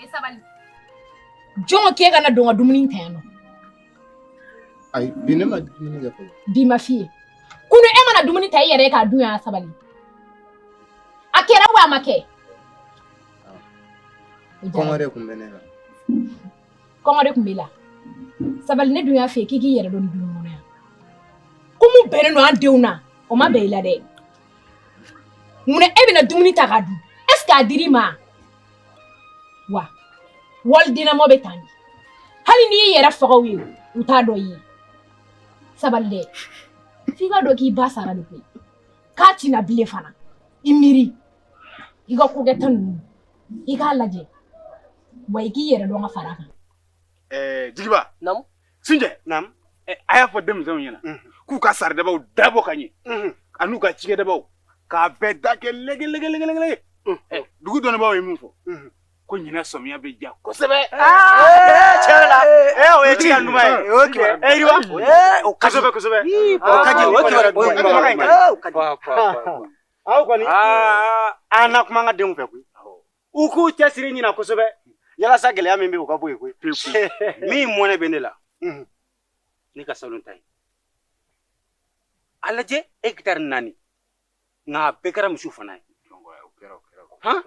E sabali. Jɔn k'e kana don ka dumuni ta yan nɔ. Ayi, bi ne ma dumuni kɛ fɔlɔ. Bi ma f'i ye. Kunu e mana dumuni ta i yɛrɛ ye k'a dun yan sabali. A kɛra wa a ma kɛ? Kɔngɔ de tun bɛ ne la. Kɔngɔ de tun b'i la. Sabali ne dun y'a f'i ye k'i k'i yɛrɛ dɔn nin du in kɔnɔ yan. Ko mun bɛnnen don an denw na, o ma bɛn i la dɛ. Munna e bɛna dumuni ta k'a dun? Est ce que a dir'i ma? Wa walidennamɔ bɛ tan de. Hali n'i y'i yɛrɛ faga u ye, u t'a dɔn i ye. Sabali dɛ. F'i ka dɔn k'i ba sara de koyi. K'a tina bilen fana. I miiri. I ka kokɛta ninnu. I k'a lajɛ. Wa i k'i yɛrɛ dɔn ka fara a kan. Jigiba. Naamu. Sunjɛ. Naamu. A y'a fɔ denmisɛnw ɲɛna. K'u ka saridabaw dabɔ ka ɲɛ. An'u ka cikɛdabaw. K'a bɛɛ da kɛ lege lege lege lege. Dugu dɔnnibaaw ye mun fɔ? Ko ɲinɛ sɔmiya bɛ ja kosɛbɛ. Tiɲɛ la. O ye tiɲɛ ɲuman ye. O ye kibaruya. Yiriwa. O ka di. Kosɛbɛ kosɛbɛ. O ka di. O ye kibaruya duman ye. O ka di. Aw kɔni. An na kuma an ka denw fɛ koyi. U k'u cɛsiri ɲina kosɛbɛ. Yalasa gɛlɛya min bɛ yen o ka bɔ yen koyi. Min mɔnɛ bɛ ne la. Ne ka salon ta ye. A lajɛ hectare 4. Nka a bɛɛ kɛra misiw fana ye. Han?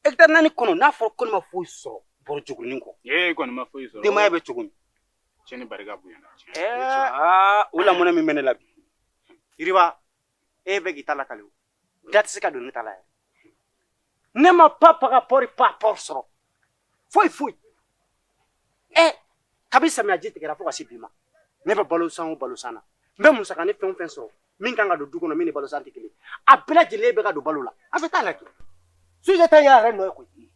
Hectare 4 kɔnɔ n'a fɔra ko ne ma foyi sɔrɔ bɔrɔ jugunin kɔ. Ee kɔni ma foyi sɔrɔ. Denbaya bɛ cogo min. Cɛ ni barika bonyana. O lamɔnɛ min bɛ ne la bi. Yiriwa, e bɛ k'i ta lakali o. Da tɛ se ka don ne ta la yɛrɛ. Ne ma pa paga pɔri pa pɔri sɔrɔ. Foyi foyi. Kabi samiya ji tigɛra fo ka se bi ma. Ne bɛ balo san o balo san na. N bɛ musakanin fɛn o fɛn sɔrɔ min kan ka don du kɔnɔ min ni balo san tɛ kelen. A bɛɛ lajɛlen bɛ ka don balo la. A bɛ taa lajɛ. Sojɛ ta y'a yɛrɛ nɔ ye koyi.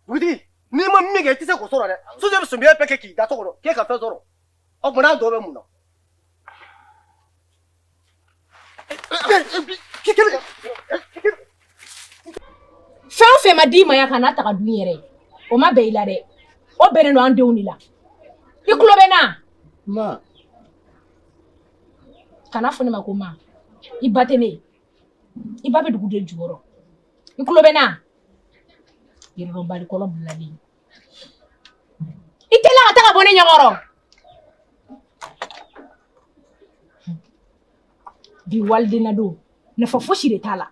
Dugutigi, n'i ma min kɛ i tɛ se k'o sɔrɔ dɛ. Sojɛ bɛ sɔmiya bɛɛ kɛ k'i da so kɔnɔ k'e ka fɛn sɔrɔ. O tuma n'a tɔ bɛ mun na? Fɛn o fɛn ma d'i ma yan ka n'a ta ka dun i yɛrɛ ye, o ma bɛn i la dɛ. O bɛnnen don an denw de la. I tulo bɛ n na? Ma. Kana fɔ ne ma ko ma. I ba tɛ ne ye. I ba bɛ dugu de jukɔrɔ. I tulo bɛ n na? Yɛrɛdɔnbali kɔlɔn bilalen. I teliya ka taa ka bɔ ne ɲɛkɔrɔ. Bi waliden don, nafa fosi de t'a la.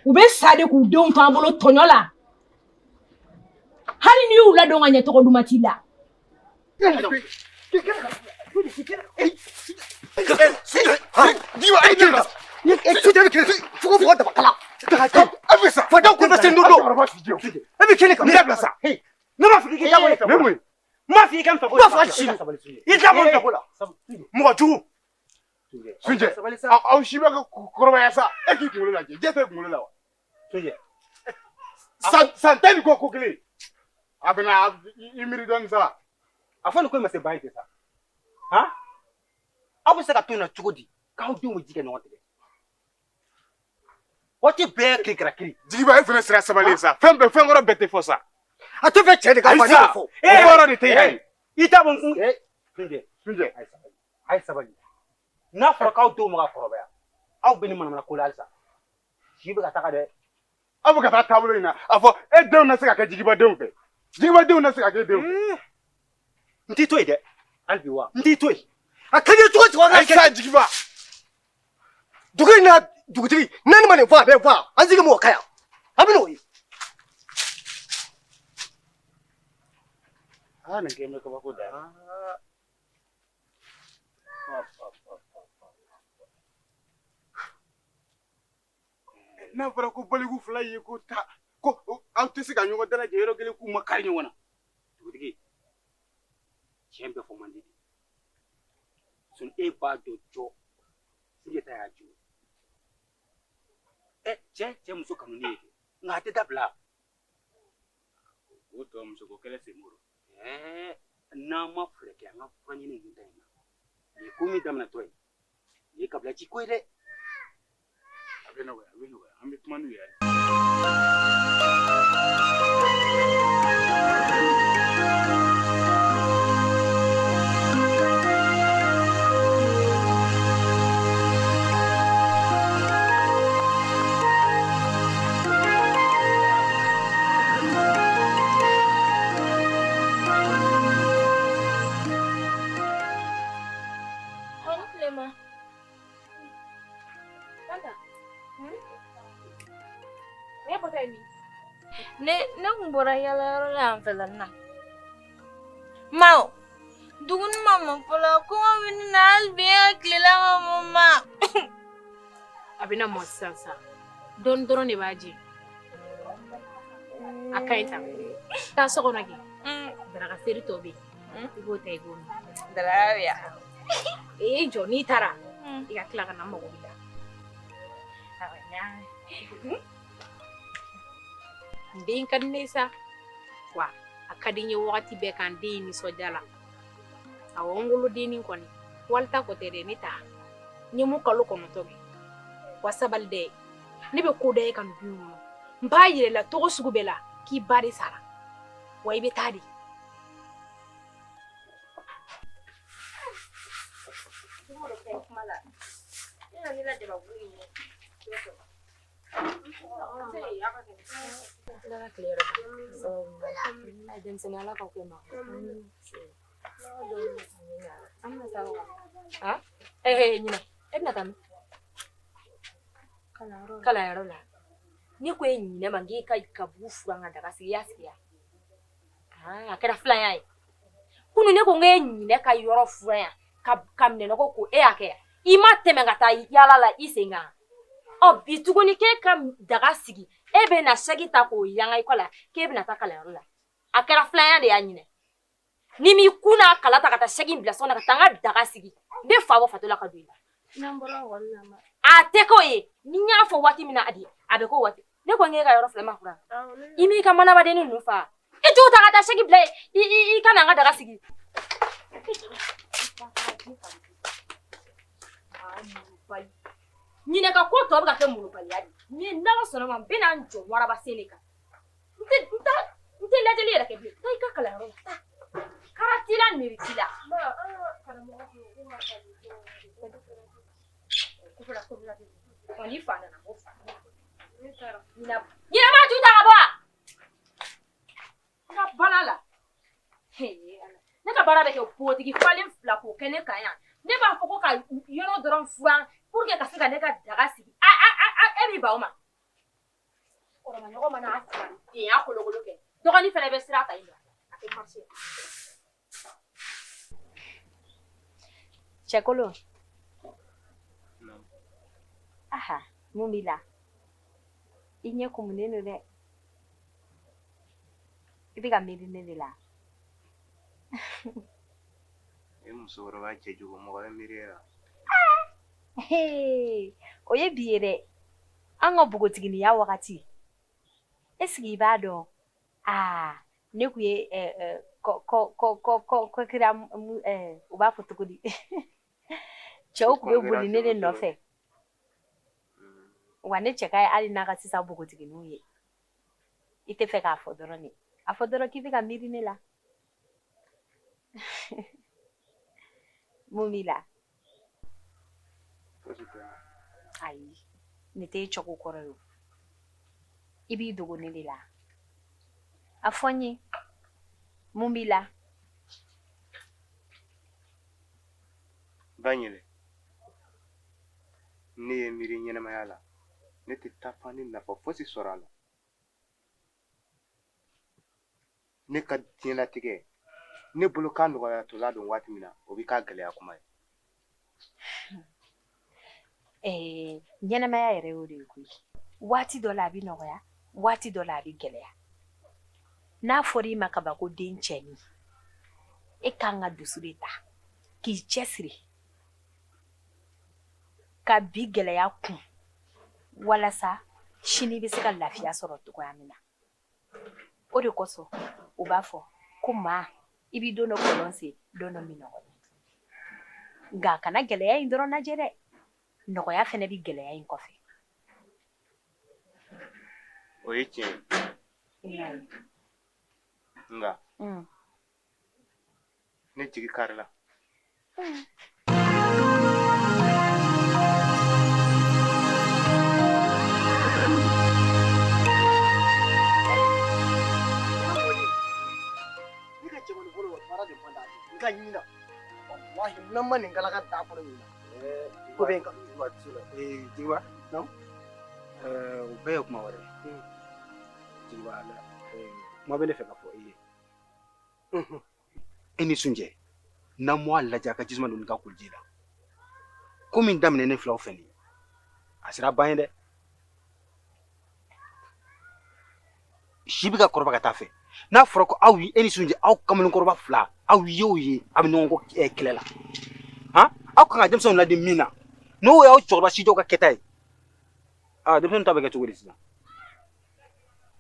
U bɛ sa de k'u denw to an bolo tɔɲɔ la. Hali n'i y'u ladon ka ɲɛ tɔgɔ duman t'i la. Ne m'a fɔ k'i ka bɔ ne fɛ. N m'a fɔ i ka n fɛ ko. N b'a fɔ sini. I t'a bɔ n fɛ ko la. Mɔgɔ jugu. Sunjɛ, aw si bɛ ka kɔrɔbaya sa. E k'i kunkolo lajɛ. Jɛ tɛ kunkolo la wa? Sunjɛ. San tan ni kɔ ko kelen. A bɛna i miiri dɔɔnin sa. A fɔ nin ko in ma se ban ye ten sa. Han? Aw bɛ se ka to nin na cogo di? K'aw denw bɛ ji kɛ ɲɔgɔn tigɛ. Waati bɛɛ kiri kɛra kiri. Jigiba e fana sera sabali ye sa. Fɛn bɛɛ fɛn kɔrɔ bɛɛ tɛ fɔ sa. A tɛ fɛ cɛ de ka fɔ ne b'o fɔ. O yɔrɔ de tɛ yen. I t'a bɔ n kun. Sunjɛ. Sunjɛ. A ye sabali. N'a fɔra k'aw denw ma ka kɔrɔbaya, aw bɛ nin manamana ko la halisa. Si bɛ ka taga dɛ. Aw bɛ ka taa taabolo in na, a fɔ e denw na se ka kɛ jigibadenw fɛ. Jigibadenw na se ka kɛ denw fɛ. N t'i to yen dɛ. Hali bi wa. N t'i to yen. A ka di cogo cogo an ka kɛ. Ayi sa Jigiba. Dugu in na dugutigi naani ma nin fɔ a bɛ fɔ an sigi mɔgɔ ka yan. An bɛ n'o ye. Nin kɛ bɛ kabako da. N'a fɔra ko baliku fila ye ko ta ko aw tɛ se ka ɲɔgɔn dalajɛ yɔrɔ kelen k'u ma kari ɲɔgɔn na. Dugutigi, tiɲɛ bɛɛ fɔ man di. Sɔni e b'a dɔn jɔ, Sunjɛ ta y'a jɔ. Cɛ muso kanu ne ye kɛ, nka a tɛ dabila. O tɔ muso ko kɛlɛ sen bolo. N'an ma fɛɛrɛ kɛ an ka fura ɲini nin ta in na. Nin ye ko min daminɛtɔ ye, nin ye kabila ci ko ye dɛ. A bɛ nɔgɔya, a bɛ nɔgɔya, an bɛ kuma n'u yɛrɛ ye. Ne kun bɔra yaalayɔrɔ la yan fɛ la na. Ma dumuni ma mɔ fɔlɔ, kɔngɔ bɛ ne na hali bi e tilela ma mɔ ma. A bɛna mɔ sisan sisan. Dɔɔni dɔrɔn de b'a jɛ. A ka ɲi tan. Taa so kɔnɔ kɛ. Daraka seri tɔ bɛ yen. I b'o ta i b'o min. Daraka bɛ yan. Ee jɔ n'i taara. I ka tila ka na n mago b'i la. Awɔ n y'a mɛn. N den ka di ne ye sa. Wa a ka di n ye wagati bɛɛ k'an den ye nisɔndiya la. Awɔ n wolodennin kɔni. Walita ko tɛ dɛ ne ta. N ye mun kalo 9 kɛ. Wa sabali dɛ. Ne bɛ ko da e ka nin du in kɔnɔ. N b'a yira i la togo sugu bɛɛ la k'i ba de sara. Wa i bɛ taa de. Kalanyɔrɔ la ne ko e ɲinɛ ma k'e ka kabugu furan ka daga sigi i y'a sigi a kɛra filanya ye kunun ne ko n k'e ɲinɛ ka yɔrɔ furan yan ka minɛnɔgɔ ko e y'a kɛ i ma tɛmɛ ka taa yaala la i sen kan ɔ bi tuguni k'e ka daga sigi e bɛ na sɛgi ta k'o yanga i kɔ la k'e bɛna taa kalanyɔrɔ la a kɛra filanya de y'a ɲinɛ ni m'i kun n'a kala ta ka taa sɛgi bila so kɔnɔ ka taa n ka daga sigi n bɛ fa bɔ fatɔ la ka don i la. N'an bɔra ekɔli la ma. A tɛ k'o ye ni n y'a fɔ waati min na a di a bɛ k'o waati ne ko n k'e ka yɔrɔ filɛ ma furan i m'i ka manabadennin ninnu fa i t'u ta ka taa sɛgi bila yen i ka na n ka daga sigi. Ɲinɛ ka ko tɔ bɛ ka kɛ molobaliya de ye ni n'Ala sɔnna ma n bɛna n jɔ waraba sen de kan n tɛ lajɛli yɛrɛ kɛ bilen taa i ka kalanyɔrɔ la taa kara t'i la neri t'i la. Ɔ ni fa nana ko fa ɲinɛ ma ju ta ka bɔ wa n ka baara la ne ka baara bɛ kɛ npogotigi falen fila k'o kɛ ne kan yan ne b'a fɔ ko ka yɔrɔ dɔrɔn furan pour que ka se ka ne ka daga sigi a e b'i ban o ma kɔrɔmaɲɔgɔn mana a denya kolokolo kɛ dɔgɔnin fana bɛ sira ta i nɔfɛ a tɛ marché. Cɛkolon. Aha, mun b'i la? I ɲɛ kumunen don dɛ. I bɛ ka miiri ne de la. E musokɔrɔba cɛjugu mɔgɔ bɛ miiri e la. O ye bi ye dɛ. An ka npogotiginiya wagati. Est-ce que i b'a dɔn? Aa, ne kun ye kɔ kira u b'a fɔ cogo di? Cɛw kun bɛ boli ne de nɔfɛ. Wa ne cɛ ka ye hali n'a ka sisan npogotigininw ye. I tɛ fɛ k'a fɔ dɔrɔn de. A fɔ dɔrɔn k'i bɛ ka miiri ne la. Mun b'i la? Ayi, ne t'e cogo kɔrɔ ye o. I b'i dogo ne de la. A fɔ n ye, mun b'i la? Ba ɲɛlɛ, ne ye miiri ɲɛnamaya la. Ne tɛ taa fan ni nafa fosi sɔrɔ a la. Ne ka diɲɛlatigɛ ne bolo k'a nɔgɔyatɔla don waati min na o bɛ k'a gɛlɛya kuma ye. Ɲɛnamaya yɛrɛ y'o de ye koyi. Waati dɔ la a bɛ nɔgɔya, waati dɔ la a bɛ gɛlɛya. N'a fɔra i ma kaban ko den cɛnin, e kan ka dusu de ta k'i cɛsiri ka bi gɛlɛya kun walasa sini bɛ se ka lafiya sɔrɔ cogoya min na. O de kosɔn u b'a fɔ ko maa i b'i don dɔ kɔlɔn sen don dɔ minɔgɔ. Nka kana gɛlɛya in dɔrɔn lajɛ dɛ, nɔgɔya fɛnɛ bɛ gɛlɛya in kɔfɛ. O ye tiɲɛ ye. Nka ne jigi karila. Ne ka cɛkɔrɔba fɔlɔ baara de man d'ale ye. N ka ɲini na. Walahi n'an ma nin galaka da kɔnɔ ɲina. Ko bɛ n kan. Jigiba. O bɛɛ ye kuma wɛrɛ ye. Jeliba, kuma bɛ ne fɛ ka fɔ i ye. E ni Sunjɛ, n'aw m'a lajɛ a ka jisuma ninnu ka koliji la. Ko min daminɛ ne filaw fɛ nin ye, a sera ban ye dɛ. Si bɛ ka kɔrɔba ka taa fɛ. N'a fɔra ko aw e ni Sunjɛ aw kamalenkɔrɔba fila aw ye o ye a bɛ ɲɔgɔn kɔ kɛlɛ la. Han, aw kan ka denmisɛnw ladi min na, n'o y'aw cɛkɔrɔba sijɔw ka kɛta ye. Aa, denmisɛnninw ta bɛ kɛ cogo di sisan?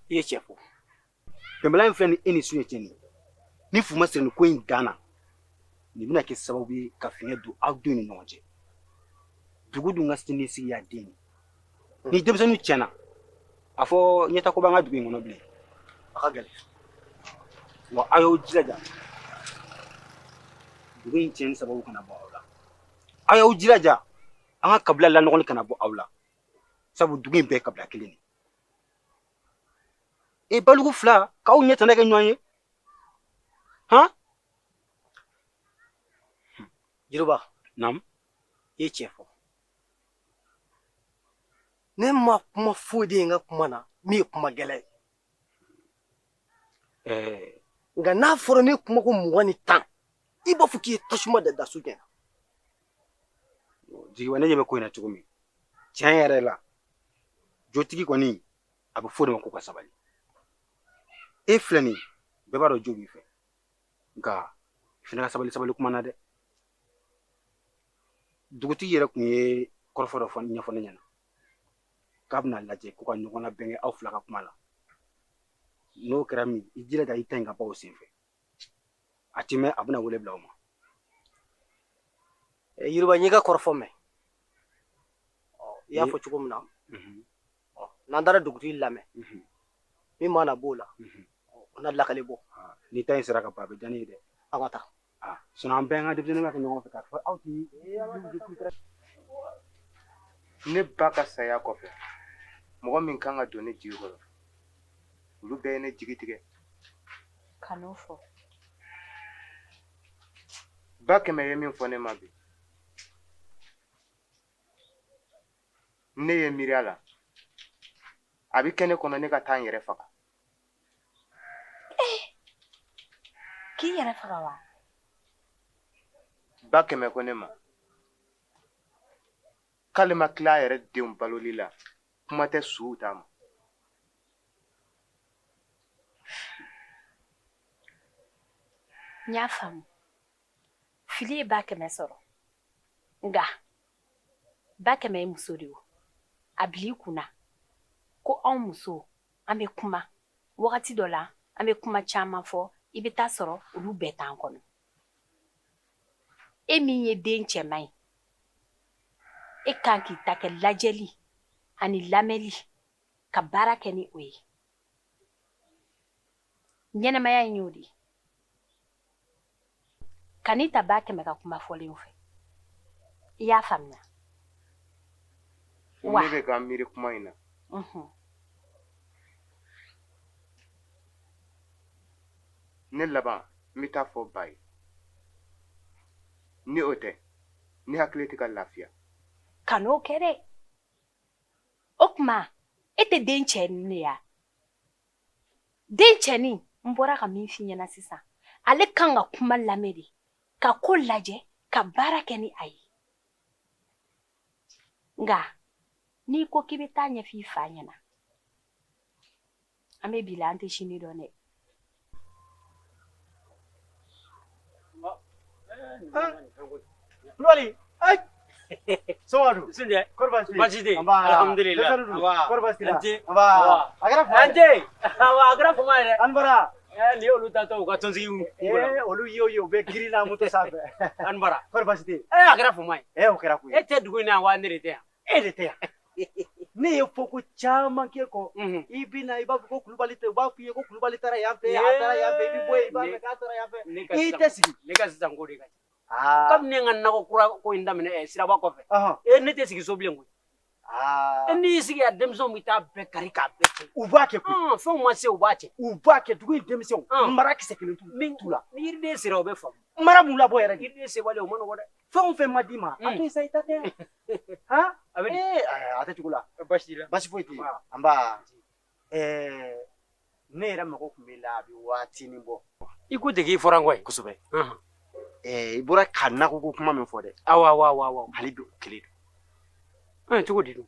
I ye cɛ fɔ. Bɛnbaliya in filɛ nin e ni Sunjɛ cɛ nin ye. Ni fu ma siri nin ko in dan na, nin bɛna kɛ sababu ye ka fiɲɛ don aw denw ni ɲɔgɔn cɛ. Dugu dun ka siniɲɛsigi y'a den ye. Ni denmisɛnninw tiɲɛna, a fɔ ɲɛta ko b'an ka dugu in kɔnɔ bilen. A ka gɛlɛn. Wa aw y'aw jilaja dugu in tiɲɛni sababu kana bɔ aw la. Aw y'aw jilaja an ka kabila lanɔgɔli kana bɔ aw la. Sabu dugu in bɛɛ ye kabila kelen de ye. E baliku fila k'aw ɲɛ tana kɛ ɲɔgɔn ye. Han? Jeliba. Naamu. I ye tiɲɛ fɔ. Ne ma kuma foyi de ye n ka kuma na min ye kuma gɛlɛn ye. Nka n'a fɔra ne kuma ko 20 ni 10, i b'a fɔ k'i ye tasuma da da Sunjɛ na. Jigiba, ne ɲɛ bɛ ko in na cogo min, tiɲɛ yɛrɛ la, jotigi kɔni a bɛ fɔ o de ma ko ka sabali. E filɛ nin ye, bɛɛ b'a dɔn jo b'i fɛ, nka i fana ka sabali sabali kuma na dɛ. Dugutigi yɛrɛ tun ye kɔrɔfɔ dɔ fɔ ɲɛfɔ ne ɲɛna k'a bɛna lajɛ ko ka ɲɔgɔn labɛn kɛ aw fila ka kuma la. N'o kɛra min, i jilaja i ta in ka bɔ o senfɛ. A ti mɛn, a bɛna wele bila o ma. Yiriba, n y'i ka kɔrɔfɔ mɛn. I y'a fɔ cogo min na, n'an taara dugutigi lamɛn, min mana b'o la, o na lakale bɔ. N'i ta in sera ka ban, a bɛ diya ne ye dɛ. An ka taa. Sinon an bɛɛ an ka denmisɛnnin ka kɛ ɲɔgɔn fɛ k'a fɔ aw ti. Ne ba ka saya kɔfɛ, mɔgɔ min kan ka don ne jigi kɔrɔ, olu bɛɛ ye ne jigi tigɛ. Kan'o fɔ. Ba kɛmɛ ye min fɔ ne ma bi, ne ye miiri a la, a bɛ kɛ ne kɔnɔ ne ka taa n yɛrɛ faga. K'i yɛrɛ faga wa? Ba kɛmɛ ko ne ma k'ale ma tila a yɛrɛ denw baloli la, kuma tɛ suw ta ma. N y'a faamu. Fili ye ba kɛmɛ sɔrɔ, nka ba kɛmɛ ye muso de ye. O a bil'i kunna ko anw musow an bɛ kuma wagati dɔ la, an bɛ kuma caman fɔ, i bɛ taa sɔrɔ olu bɛɛ t'an kɔnɔ. E min ye den cɛman ye, e kan k'i ta kɛ lajɛli ani lamɛnli ka baara kɛ ni o ye. Ɲɛnɛmaya in y'o de ye. Kan'i ta ba kɛmɛ ka kuma fɔlenw fɛ. I y'a faamuya wa? Ne bɛ ka miiri kuma in na. Ne laban n bɛ taa fɔ ba ye. Ni o tɛ, ne hakili tɛ ka lafiya. Kan'o kɛ dɛ. O tuma e tɛ den cɛnin de ya? Den cɛnin n bɔra ka min f'i ɲɛna sisan, ale kan ka kuma lamɛn de, ka ko lajɛ, ka baara kɛ ni a ye. Nka n'i ko k'i bɛ taa ɲɛfɔ i fa ɲɛna, an bɛ bi la, an tɛ sini dɔn dɛ. Kulubali, ayi. Soma dun? Sunjɛ. Kɔri baasi tɛ yen? Baasi tɛ yen. Nba. Alhamdulillah. Denmisɛnninw dun? Nba. Kɔri baasi t'i la? An ce. Nba. A kɛra fama ye An ce. Awɔ, a kɛra fama ye dɛ. An bara. Nin ye olu tatɔ u ka tɔnsigi kungo la. Ee, olu ye o ye, u bɛ girin na moto sanfɛ. An bara. Kɔri baasi tɛ yen? A kɛra fama ye. O kɛra koyi. E tɛ dugu in na yan wa, ne de tɛ yan? E de tɛ yan. Ne ye fɔ ko caman k'e kɔ. I bɛ na, i b'a fɔ ko Kulubali tɛ, u b'a f'i ye ko Kulubali taara yan fɛ, a taara yan fɛ, i bɛ bɔ yen, i b'a mɛn k'a taara yan fɛ. I tɛ sigi. Ne ka sisan ko de ka ca. Kabini ne ka nakɔ kura ko in daminɛ siraba kɔfɛ, ne tɛ sigi so bilen koyi. N'i y'i sigi yan, denmisɛnw bɛ taa bɛɛ kari k'a bɛɛ cɛ. U b'a kɛ koyi. Fɛnw ma se, u b'a cɛ. U b'a kɛ, dugu in denmisɛnw, mara kisɛ kelen t'u la. Ni yiriden sera, o bɛ faamu. Mara m'u labɔ yɛrɛ de. Yiriden sebali, o ma nɔgɔ dɛ. Fɛn o fɛn ma d'i ma, a to yen sa, i ta tɛ. Han? A bɛ di? A tɛ cogo la. Baasi t'i la? Baasi foyi tɛ yen. Nba. Ne yɛrɛ mago tun b'i la a bɛ waatinin bɔ. I ko de k'i fɔra n kɔ ye. Kosɛbɛ. I bɔra ka nakɔ ko kuma min fɔ dɛ. Awɔ awɔ awɔ awɔ. Hali bi o kelen don. Cogo di dun?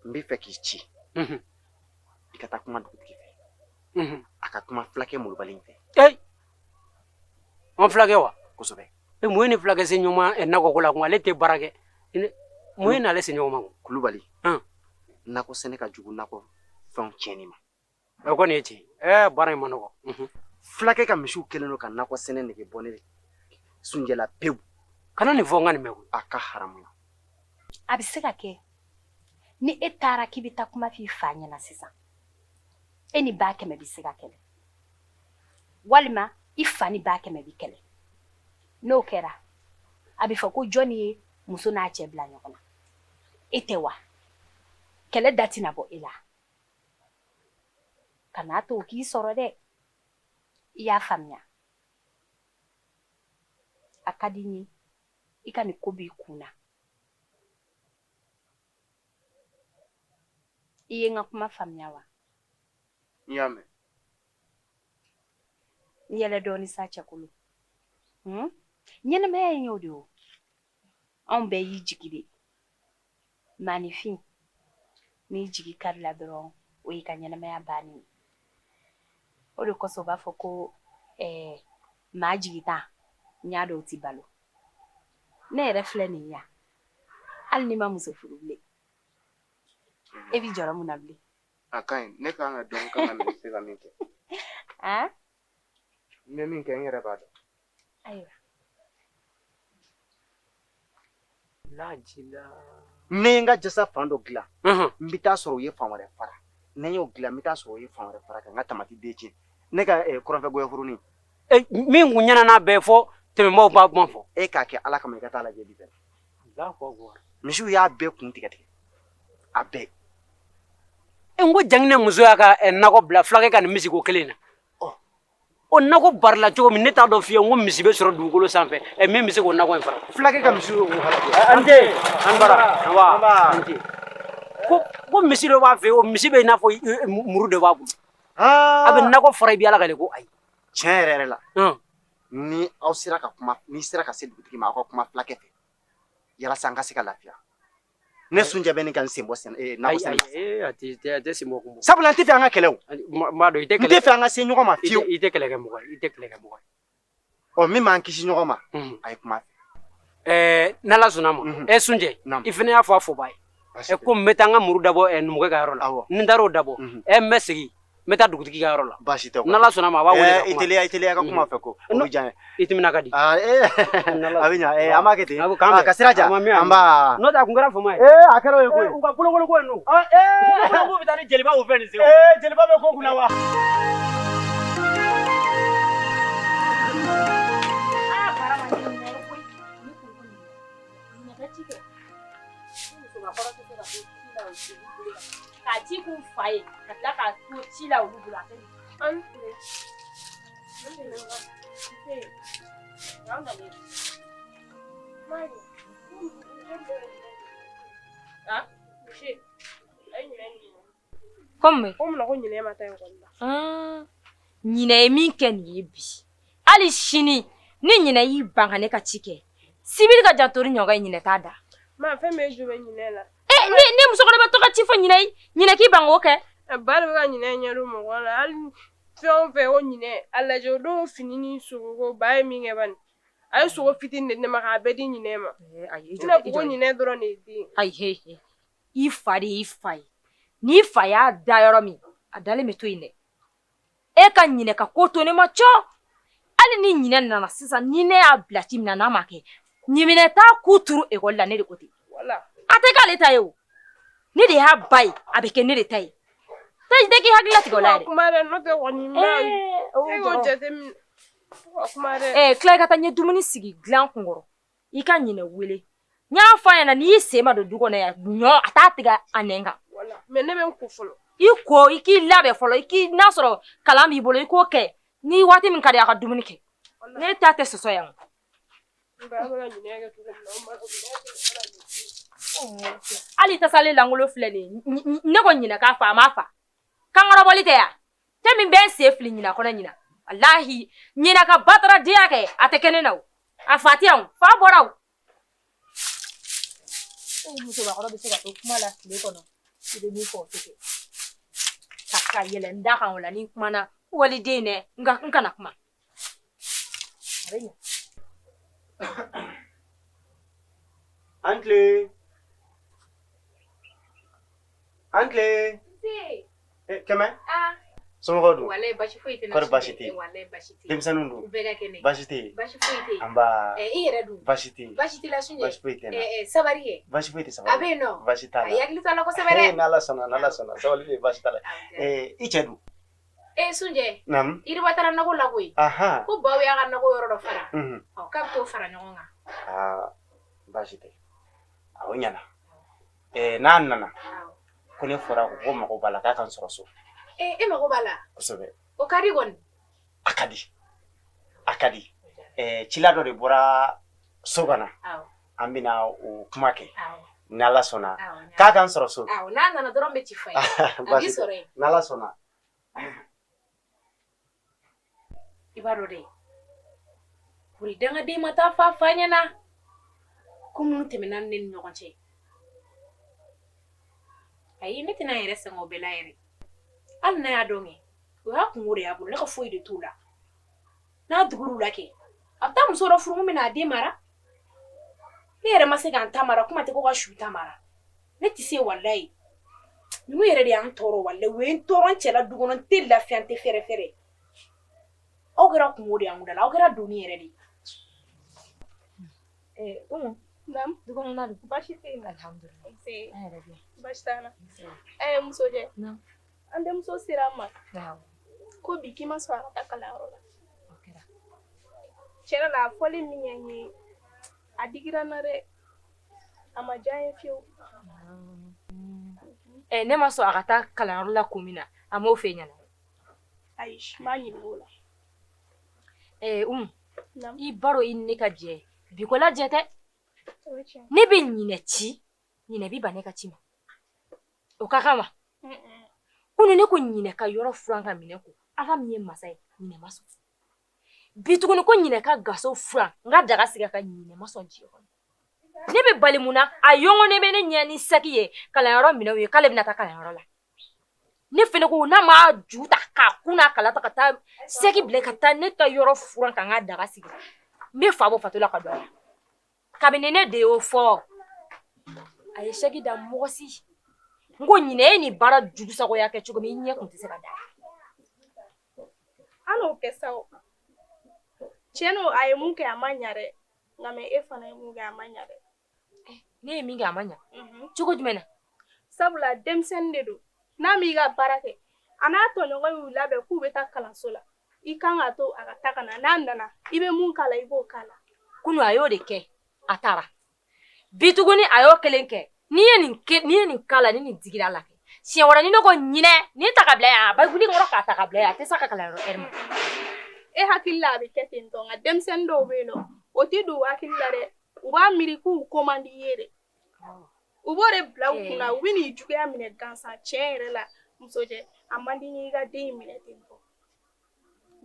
N bɛ fɛ k'i ci. I ka taa kuma dugutigi fɛ. A ka kuma fulakɛ molobali in fɛ. Ee! An fulakɛ wa? Kosɛbɛ. Mun ye ni fulakɛ se ɲɔgɔn ma nakɔ ko la kun? Ale tɛ baara kɛ. Mun ye n'ale se ɲɔgɔn ma? Kulubali. Nakɔ sɛnɛ ka jugu nakɔ fɛnw tiɲɛni ma. O kɔni ye tiɲɛ. Baara in ma nɔgɔ. Fulakɛ ka misiw kɛlen don ka nakɔ sɛnɛ nege bɔ ne Sunjɛ la pewu. Kana nin fɔ n ka nin mɛn koyi. A ka haramuya. A bɛ se ka kɛ ni e taara k'i bɛ taa kuma f'i fa ɲɛna sisan, e ni ba kɛmɛ bɛ se ka kɛlɛ, walima i fa ni ba kɛmɛ bɛ kɛlɛ. N'o kɛra, a bɛ fɔ ko jɔnni ye muso n'a cɛ bila ɲɔgɔn na? E tɛ wa? Kɛlɛ da tɛna bɔ e la. Kan'a to o k'i sɔrɔ dɛ. I y'a faamuya? A ka di n ye i ka nin ko b'i kun na. I ye n ka kuma faamuya wa? N y'a mɛn. N yɛlɛ dɔɔni sa cɛkolo. Ɲɛnɛmaya in y'o de ye o. Anw bɛɛ y'i jigi de. Maanifin, n'i jigi karila dɔrɔn, o y'i ka ɲɛnɛmaya bannen ye. O de kosɔn u b'a fɔ ko maa jigitan, n y'a dɔn o ti balo. Ne yɛrɛ filɛ nin ye yan. Hali n'i ma muso furu bilen, e b'i jɔrɔ mun na bilen? A ka ɲi, ne kan ka dɔn, n kan ka minɛ, se ka min kɛ. N bɛ min kɛ, n yɛrɛ b'a dɔn. Ayiwa. Lajila. Ne ye n ka jasa fan dɔ dilan, n bɛ taa sɔrɔ u ye fan wɛrɛ fara. Ne y'o dilan, n bɛ taa sɔrɔ u ye fan wɛrɛ fara ka n ka tamati den tiɲɛ. Ne ka kɔrɔnfɛ goyɔfurunin. Min kun ɲɛna n'a bɛɛ fɔ, tɛmɛbaaw b'a kuma fɔ. E k'a kɛ Ala kama, i ka taa lajɛ bi fɛ. Misiw y'a bɛɛ kun tigɛ tigɛ. A bɛɛ. N ko Janginɛ muso y'a ka nakɔ bila fulakɛ ka nin misiko kelen na. O nakɔ barila cogo min, ne t'a dɔn fiyewu n ko misi bɛ sɔrɔ dugukolo sanfɛ min bɛ se k'o nakɔ in fara. Fulakɛ ka misiw y'o halaki. An tɛ, an bara, wa, an tɛ. Ko misi dɔ b'a fɛ yen, o misi bɛ i n'a fɔ muru de b'a bolo. A bɛ nakɔ fara i bɛ Ala kale ko ayi. Tiɲɛ yɛrɛ yɛrɛ la. Ni aw sera ka kuma, n'i sera ka se dugutigi ma, aw ka kuma fulakɛ fɛ. Yalasa an ka se ka lafiya. Ne Sunjɛ bɛ nin ka n sen bɔ nakɔ sɛnɛ la. Ayi, a tɛ sen bɔ kun bɔ. Sabula n tɛ fɛ an ka kɛlɛ o. N b'a dɔn i tɛ kɛlɛ. N tɛ fɛ an ka se ɲɔgɔn ma fiyewu. I tɛ kɛlɛ kɛ mɔgɔ ye, i tɛ kɛlɛ kɛ mɔgɔ ye. Ɔ min b'an kisi ɲɔgɔn ma, a ye kuma fɛ. N'Ala sɔnna ma, Sunjɛ, i fana y'a fɔ a fɔba ye. Ko n bɛ taa n ka muru dabɔ numukɛ ka yɔrɔ la. Ni n taara o dabɔ, n bɛ segin. N bɛ taa dugutigi ka yɔrɔ la. Baasi tɛ. N'Ala sɔnna ma, a b'a wele ka kuma. I teliya i ka kuma fɛ ko. O bɛ diya n ye. I timina ka di. A bɛ ɲa. An b'a kɛ ten. Ka sira diya. An b'a. N'o tɛ a kun kɛra fama ye. A kɛra o ye koyi. U ka bolokoli ko in dun. Bolokoli bɛ taa ni jeliba o fɛ nin sen. Jeliba bɛ ko kunna wa. K'a ci k'u fa ye ka tila k'a to ci la olu bolo a tɛ. An tile. Komi ko mun na ko ɲinɛ ma taa ekɔli la. Ɲinɛ ye min kɛ nin ye bi, hali sini ni ɲinɛ y'i ban ka ne ka ci kɛ, sibiri ka jantori ɲɔgɔn ye ɲinɛ t'a da. Ma fɛn bɛ jo bɛ ɲinɛ la. Ne musokɔrɔba bɛ to ka ci fɔ ɲinɛ ye, ɲinɛ k'i ban k'o kɛ. Ba de bɛ ka ɲinɛ ɲɛdon mɔgɔ la, hali fɛn o fɛn o ɲinɛ, a lajɛ o don fini ni sogo ko ba ye min kɛ bani. A ye sogo fitinin de di ne ma k'a bɛɛ di ɲinɛ ma. Ayi, I n'a fɔ ko ɲinɛ dɔrɔn de ye den. Ayi, i fa de y'i fa ye. N'i fa y'a da yɔrɔ min, a dalen bɛ to yen dɛ. E ka ɲinɛ ka ko to ne ma cɔ. Hali ni ɲinɛ nana sisan, ni ne y'a bila ci min na n'a ma kɛ, ɲinɛ t'a ku turu ekɔli la, ne de ko ten. A tɛ k'ale ta ye o. Ne de y'a ba ye, a bɛ kɛ ne de ta ye. Tɛ k'i hakili latigɛ o la yɛrɛ. Kuma dɛ, n'o tɛ kɔni n b'a e k'o jateminɛ. Kuma dɛ. Tila i ka taa n ye dumuni sigi dilan kun kɔrɔ. I ka ɲinɛ wele. N y'a fɔ a ɲɛna n'i y'i sen ma don du kɔnɔ yan, ɲɔ a t'a tigɛ a nɛn kan. Mais ne bɛ n ko fɔlɔ. I ko, i k'i labɛn fɔlɔ, i k'i n'a sɔrɔ kalan b'i bolo, i k'o kɛ. Ni waati min ka di a ka dumuni kɛ. Ne ta tɛ sɔsɔ yan. Hali tasalen lankolon filɛ nin ye, ne ko ɲinɛ k'a fa, a m'a fa. Kankɔrɔbɔli tɛ yan. Cɛ Fɛn min bɛ n sen fili ɲina kɔnɔ ɲina. Walahi ɲina ka bataradenya kɛ a tɛ kɛ ne na o. A fa tɛ yan o, fa bɔra o. Musobakɔrɔ bɛ se ka to kuma la tile kɔnɔ i bɛ min fɔ o tɛ kɛ. Ka yɛlɛ n da kan o la ni n kumana waliden dɛ nka n kana kuma. A bɛ ɲɛ. An tile. An tile. Kɛmɛ. Somɔgɔw dun? Walayi basi foyi tɛ n na. Kɔri basi tɛ yen? Walayi basi tɛ yen. Denmisɛnninw dun? U bɛɛ ka kɛnɛ. Basi tɛ yen. Basi foyi tɛ yen. Anba. I yɛrɛ dun? Basi tɛ yen. Basi t'i la Sunjɛ? Basi foyi tɛ n na. Sabari kɛ. Basi foyi tɛ sabari. A bɛ yen nɔ? Basi t'a la. A hakili to a la kosɛbɛ dɛ. N'Ala sɔnna, n'Ala sɔnna. Sabali bɛ yen, basi t'a la. I cɛ dun? Sunjɛ. Naamu. Yiriba taara nakɔ la koyi. Ahan. Ko baw y'a ka nakɔ yɔrɔ dɔ fara. Unhun. Ɔ k'a bɛ t'o fara ɲɔgɔn kan. Aa basi tɛ. A o ɲɛna. N'a nana. Ko ne fɔra ko mago b'a la k'a ka n sɔrɔ so. E mago b'a la? Kosɛbɛ. O ka di kɔni. A ka di. A ka di. Cila dɔ de bɔra so ka na. Awɔ. An bɛna o kuma kɛ. Awɔ. N'Ala sɔnna. Awɔ. K'a ka n sɔrɔ so. Awɔ, n'a nana dɔrɔn n bɛ ci f'a ye. A b'i sɔrɔ yen. N'Ala sɔnna. I b'a dɔn dɛ. Kori dangaden ma taa fa fa ɲɛna. Ko minnu tɛmɛna ne ni ɲɔgɔn cɛ. Ayi, ne tɛna n yɛrɛ sɛgɛn o bɛɛ la yɛrɛ. Hali n'a y'a dɔn kɛ, o y'a kungo de y'a bolo, ne ka foyi de t'o la. N'a dugur'u la kɛ, a bɛ taa muso dɔ furu mun bɛna a den mara. Ne yɛrɛ ma se k'an ta mara, kuma tɛ ko ka su ta mara. Ne tɛ se walayi. Ninnu yɛrɛ de y'an tɔɔrɔ walayi, u ye n tɔɔrɔ n cɛla du kɔnɔ, n tɛ lafiya, n tɛ fɛrɛ fɛrɛ. Aw kɛra kungo de y'an da la, aw kɛra doni yɛrɛ de ye. Umu. Naamu. Du kɔnɔna don. Baasi tɛ yen. Alhamdulilayi. Nse. An yɛrɛ bɛ yan. Baasi t'an na. Musojɛ. Naamu. An denmuso sera an ma. Awɔ. Ko bi k'i ma sɔn a ka taa kalanyɔrɔ la. O kɛra. Tiɲɛ la a fɔli min kɛ n ye, a digira n na dɛ. A ma diya n ye fiyewu. Ne ma sɔn a ka taa kalanyɔrɔ la kun min na, a m'o f'e ɲɛna. Ayi, n m'a ɲininka o la. Umu. Naamu. I baro i ni ne ka jɛ. Bi ko la jɛ tɛ. O ye tiɲɛ. Ne bɛ ɲinɛ ci, ɲinɛ bi ban ne ka ci ma. O ka kan wa? Kunu ne ko ɲinɛ ka yɔrɔ furan ka minɛ ko Ala min ye masa ye, ɲinɛ ma sɔn. Bi tuguni ko ɲinɛ ka gaso furan, n ka daga sigi ka ɲinɛ ma sɔn diɲɛ kɔnɔ. Ne bɛ bali mun na, a yɔngɔnnen bɛ ne ɲɛ ni saki ye, kalanyɔrɔ minɛnw ye, k'ale bɛna taa kalanyɔrɔ la. Ne fɛnɛ ko n'a ma ju ta k'a kun n'a kala ta ka taa saki bila ka taa ne ka yɔrɔ furan ka n ka daga sigi. N bɛ fa bɔ fato la ka don a la. Kabini ne de y'o fɔ, a ye saki da mɔgɔ si. N ko ɲinɛ e ni baara jugusagoya kɛ cogo min, i ɲɛ kun tɛ se ka da. An n'o kɛ sa o. Tiɲɛ don, a ye mun kɛ a ma ɲa dɛ. Nka mɛ e fana ye mun kɛ a ma ɲa dɛ. Ne ye min kɛ a ma ɲa? Cogo jumɛn na? Sabula denmisɛnnin de don. N'a m'i ka baara kɛ, a n'a tɔɲɔgɔn y'u labɛn k'u bɛ taa kalanso la. I kan k'a to a ka taa ka na. N'a nana, i bɛ mun k'a la, i b'o k'a la. Kunu a y'o de kɛ, a taara. Bi tuguni a y'o kelen kɛ. N'i ye nin kɛ, n'i ye nin k'a la, ni nin digira la. Siɲɛ wɛrɛ ni ne ko ɲinɛ, nin ta ka bila yan, a bɛ wuli kɔrɔ k'a ta ka bila yan, a tɛ s'a ka kalanyɔrɔ ɛri ma. E hakili la a bɛ kɛ ten tɔ, nka denmisɛnnin dɔw bɛ yen nɔ, o tɛ don u hakili la dɛ. U b'a miiri k'u ko man di i ye de. U b'o de bila u kunna, u bɛ n'i juguya minɛ gansan. Tiɲɛ yɛrɛ la, musojɛ, a man di n ye i ka den in minɛ ten tɔ.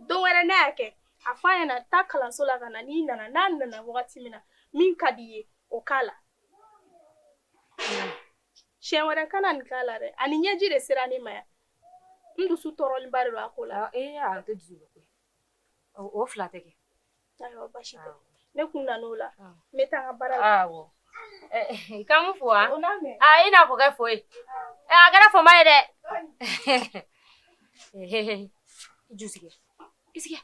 Don wɛrɛ n'a y'a kɛ, a f'a ɲɛna taa kalanso la ka na, n'i nana, n'a nana wagati min na, min ka di i ye, o k'a la. Siɲɛ wɛrɛ kana nin k'a la dɛ. Ani ɲɛji de sera ne ma yan. N dusu tɔɔrɔlenba de don a ko la. A tɛ dusu bɔ koyi. O fila tɛ kɛ. Ayiwa, basi tɛ. Ne kun nan'o la. N bɛ taa n ka baara la. Awɔ. K'an mu fo wa? O n'a mɛn. I n'a fɔ kɛ fo ye. A kɛra fama ye dɛ. I ju sigi. I sigi.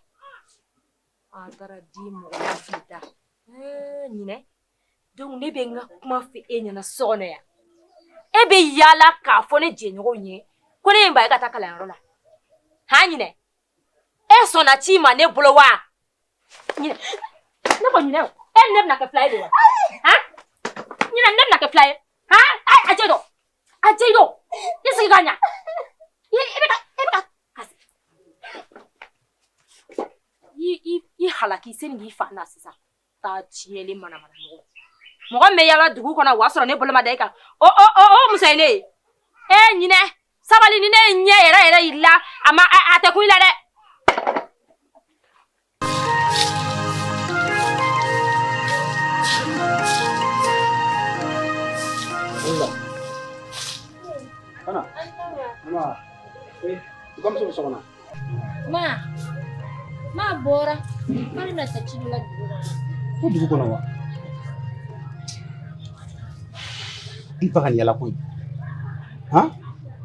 A taara di mɔgɔ la fili ta. Ɲinɛ. Donc ne bɛ n ka kuma fɔ e ɲɛna so kɔnɔ yan. E bɛ yaala k'a fɔ ne jɛɲɔgɔnw ye ko ne ye n ba ye ka taa kalanyɔrɔ la. Han ɲinɛ. E sɔnna ci ma ne bolo wa? Ɲinɛ. Ne ko ɲinɛ o. E ni ne bɛna kɛ fila ye de wa? Han? Ɲinɛ ne bɛna kɛ fila ye. Han? A jɛ dɔn. A jɛ dɔn. I sigi ka ɲa. I bɛ ka i halaki seni k'i fa na sisan. Taa tiɲɛlen manamana mɔgɔ. Mɔgɔ min bɛ yaala dugu kɔnɔ o y'a sɔrɔ ne bolo ma da e kan. O muso ye ne ye. E ɲinɛ. Sabali ni ne ye ɲɛ yɛrɛ yɛrɛ yir'i la, a ma a tɛ kun i la dɛ. Ana. Ma. Eh, comme ça so kɔnɔ. Ma. Ma bɔra. K'ale bɛna taa ci dɔ la dugu kɔnɔ. Ko dugu kɔnɔ wa? I fa ka nin yala koyi. Han?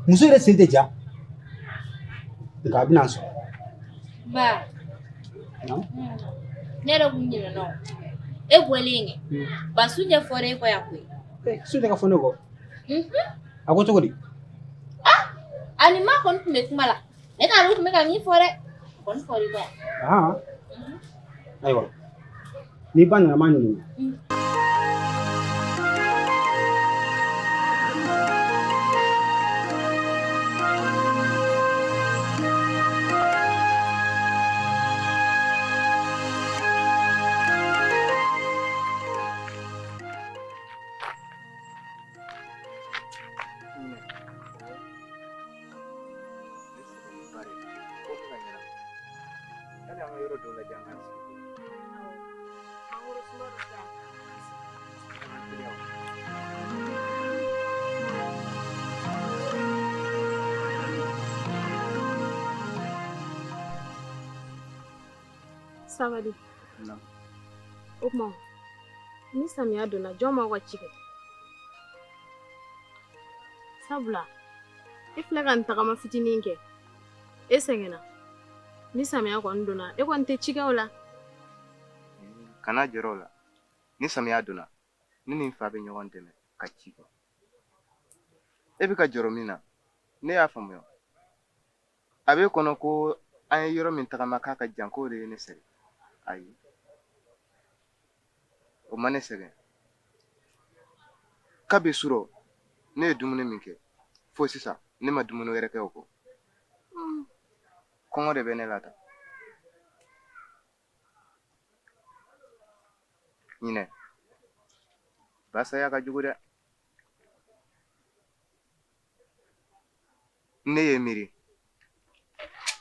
Muso yɛrɛ sen tɛ ja. Nka a bɛna n sɔrɔ. Ba. Ne yɛrɛ kun ɲinɛna o. E bɔlen kɛ. Ba Sunjɛ fɔra e kɔ yan koyi. Sunjɛ ka fɔ ne kɔ? A ko cogo di? Ani ma kɔni tun bɛ kuma la. Ne t'a dɔn u tun bɛ ka min fɔ dɛ. O kɔni fɔra i kɔ yan. Ayiwa. N'i ba nana n b'a ɲininka. Sabali. O tuma ni samiya donna jɔn b'aw ka ci kɛ? Sabula e filɛ ka nin tagama fitinin kɛ, e sɛgɛnna. Ni samiya kɔni donna e kɔni tɛ ci kɛ o la. Kana jɔrɔ o la. Ni samiya donna ne ni n fa bɛ ɲɔgɔn dɛmɛ ka ci kɛ. E bɛ ka jɔrɔ min na, ne y'a faamuya. A b'e kɔnɔ ko an ye yɔrɔ min tagama k'a ka jan k'o de ye ne sɛgɛn. Ayi, o ma ne sɛgɛn. Kabi surɔ ne ye dumuni min kɛ fo sisan ne ma dumuni wɛrɛ kɛ o kɔ. Kɔngɔ de bɛ ne la tan. Ɲinɛ, basaya ka jugu dɛ. Ne ye miiri,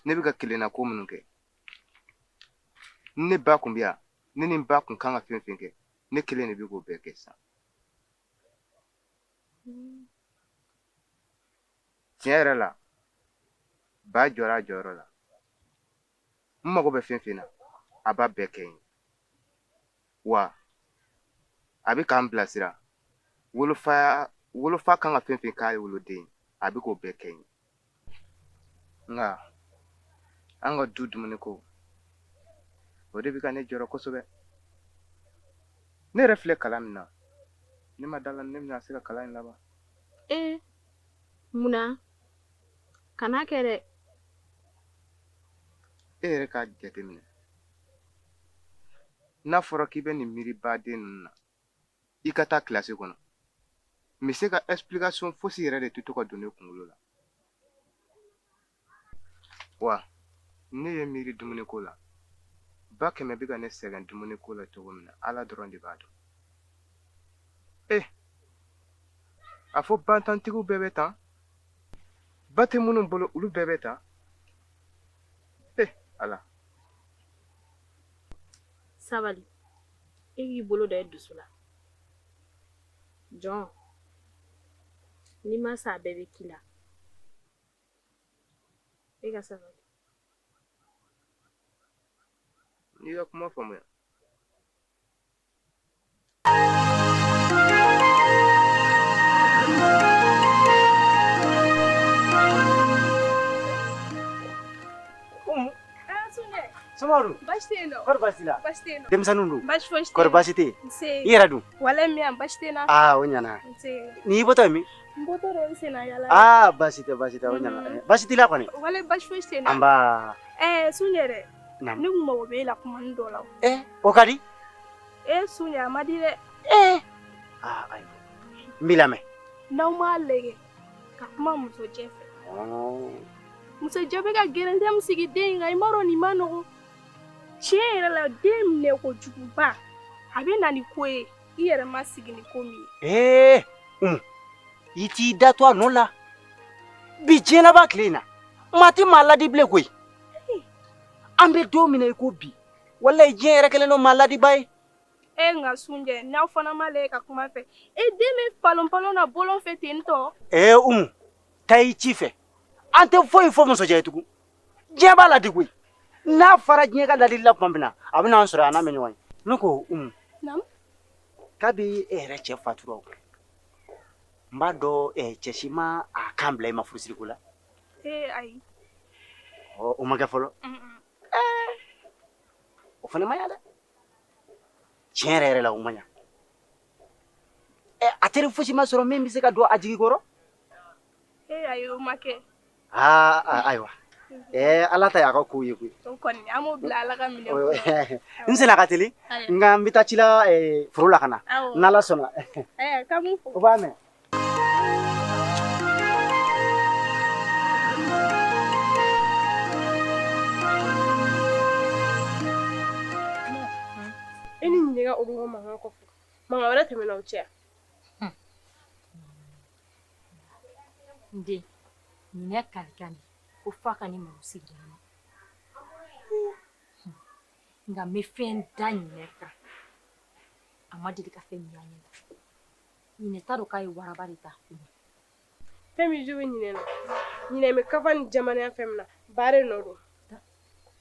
ne bɛ ka kelenna ko minnu kɛ. Ne ba kun bɛ yan, ne ni n ba kun kan ka fɛn fɛn kɛ, ne kelen de bɛ k'o bɛɛ kɛ sisan. Tiɲɛ yɛrɛ la, ba jɔra a jɔyɔrɔ la. N mago bɛ fɛn fɛn na, a b'a bɛɛ kɛ n ye. Wa a bɛ k'an bilasira. Wolofa kan ka fɛn fɛn k'a ye woloden ye, a bɛ k'o bɛɛ kɛ n ye. Nka an ka du dumuniko, o de bɛ ka ne jɔrɔ kosɛbɛ. Ne yɛrɛ filɛ kalan min na, ne ma da la ne bɛna se ka kalan in laban. Ee, munna? Kana kɛ dɛ. E yɛrɛ k'a jateminɛ. N'a fɔra k'i bɛ nin miiri baden ninnu na, i ka taa kilasi kɔnɔ. N bɛ se ka explication fosi yɛrɛ de tɛ to ka don ne kunkolo la. Wa ne ye miiri dumuniko la. Ba kɛmɛ bɛ ka ne sɛgɛn dumuniko la cogo min na, Ala dɔrɔn de b'a dɔn. A fɔ bantantigiw bɛɛ bɛ tan? Ba tɛ minnu bolo olu bɛɛ bɛ tan? Ala. Sabali, e k'i bolo da i dusu la. Jɔn, n'i ma sa a bɛɛ bɛ k'i la. E ka sabali. N'i ka kuma faamuya. Samaru. Baasi tɛ yen nɔ. Kɔri baasi t'i la? Baasi tɛ yen nɔ. Denmisɛnninw dun? Baasi fosi tɛ yen. Kɔri baasi tɛ yen? Nse. I yɛrɛ dun? Walayi n bɛ yan, baasi tɛ n na. Aa o ɲɛna. Nse. N'i bɔtɔ ye min? N bɔtɔ don n senna yala. Aa baasi tɛ baasi tɛ o ɲɛna. Baasi t'i la kɔni? Walayi baasi fosi tɛ n na. Anba. Sunjɛ dɛ. Naamu. Ne kun mago bɛ e la kumani dɔ la. O ka di? Sunjɛ a ma di dɛ. Aa ayiwa. N b'i lamɛn. N'aw m'a lajɛ ka kuma musojɛ fɛ. Musojɛ bɛ ka gɛrɛntɛ min sigi den in kan, i m'a dɔn nin ma nɔgɔn. Tiɲɛ yɛrɛ la, den minɛ kojuguba, a bɛ na ni ko ye i yɛrɛ ma sigi ni ko min ye. I t'i da to a nɔ la. Bi diɲɛ laban tile in na, maa tɛ maa ladi bilen koyi. An bɛ don min na i ko bi, walayi diɲɛ yɛrɛ kɛlen don maa ladiba ye. E nka Sunjɛ, n'aw fana ma lajɛ ka kuma fɛ, e den bɛ palon palon na bɔlɔn fɛ ten tɔ. Ee Umu, taa i ci fɛ. An tɛ foyi fɔ musojɛ ye tugun. Diɲɛ b'a ladi koyi. N'a fara diɲɛ ka ladili la tuma min na, a bɛna an sɔrɔ yan, an n'a bɛ ɲɔgɔn ye. Ne ko Umu. Naamu. Kabi e yɛrɛ cɛ fatura o, n b'a dɔn cɛ si ma a kan bila i ma furusiriko la. Ee ayi. Ɔ, o ma kɛ fɔlɔ. O fana ma ɲa dɛ. Tiɲɛ yɛrɛ yɛrɛ la o ma ɲa. A teri fosi ma sɔrɔ min bɛ se ka don a jigi kɔrɔ? Ee ayi, o ma kɛ. Aa ayiwa. Ala ta y'a ka kow ye koyi. O kɔni an b'o bila Ala ka minɛ kɔnɔ. N senna ka teli, nka n bɛ taa ci la foro la ka na. N'Ala sɔnna. Ayiwa, k'an b'u fo. O b'a mɛn. E ni ɲininka olu ka mankan kɔfɛ, mankan wɛrɛ tɛmɛna o cɛ. N den, ɲinɛ kalikan de ko f'a ka ne malo sigi na. Nka n bɛ fɛn da ɲinɛ kan, a ma deli ka fɛn min y'an ɲɛna. Ɲinɛ t'a dɔn k'a ye waraba de ta. Fɛn min jo bɛ ɲinɛ na, ɲinɛ bɛ kafa ni jamanaya fɛn min na, baara nɔ don.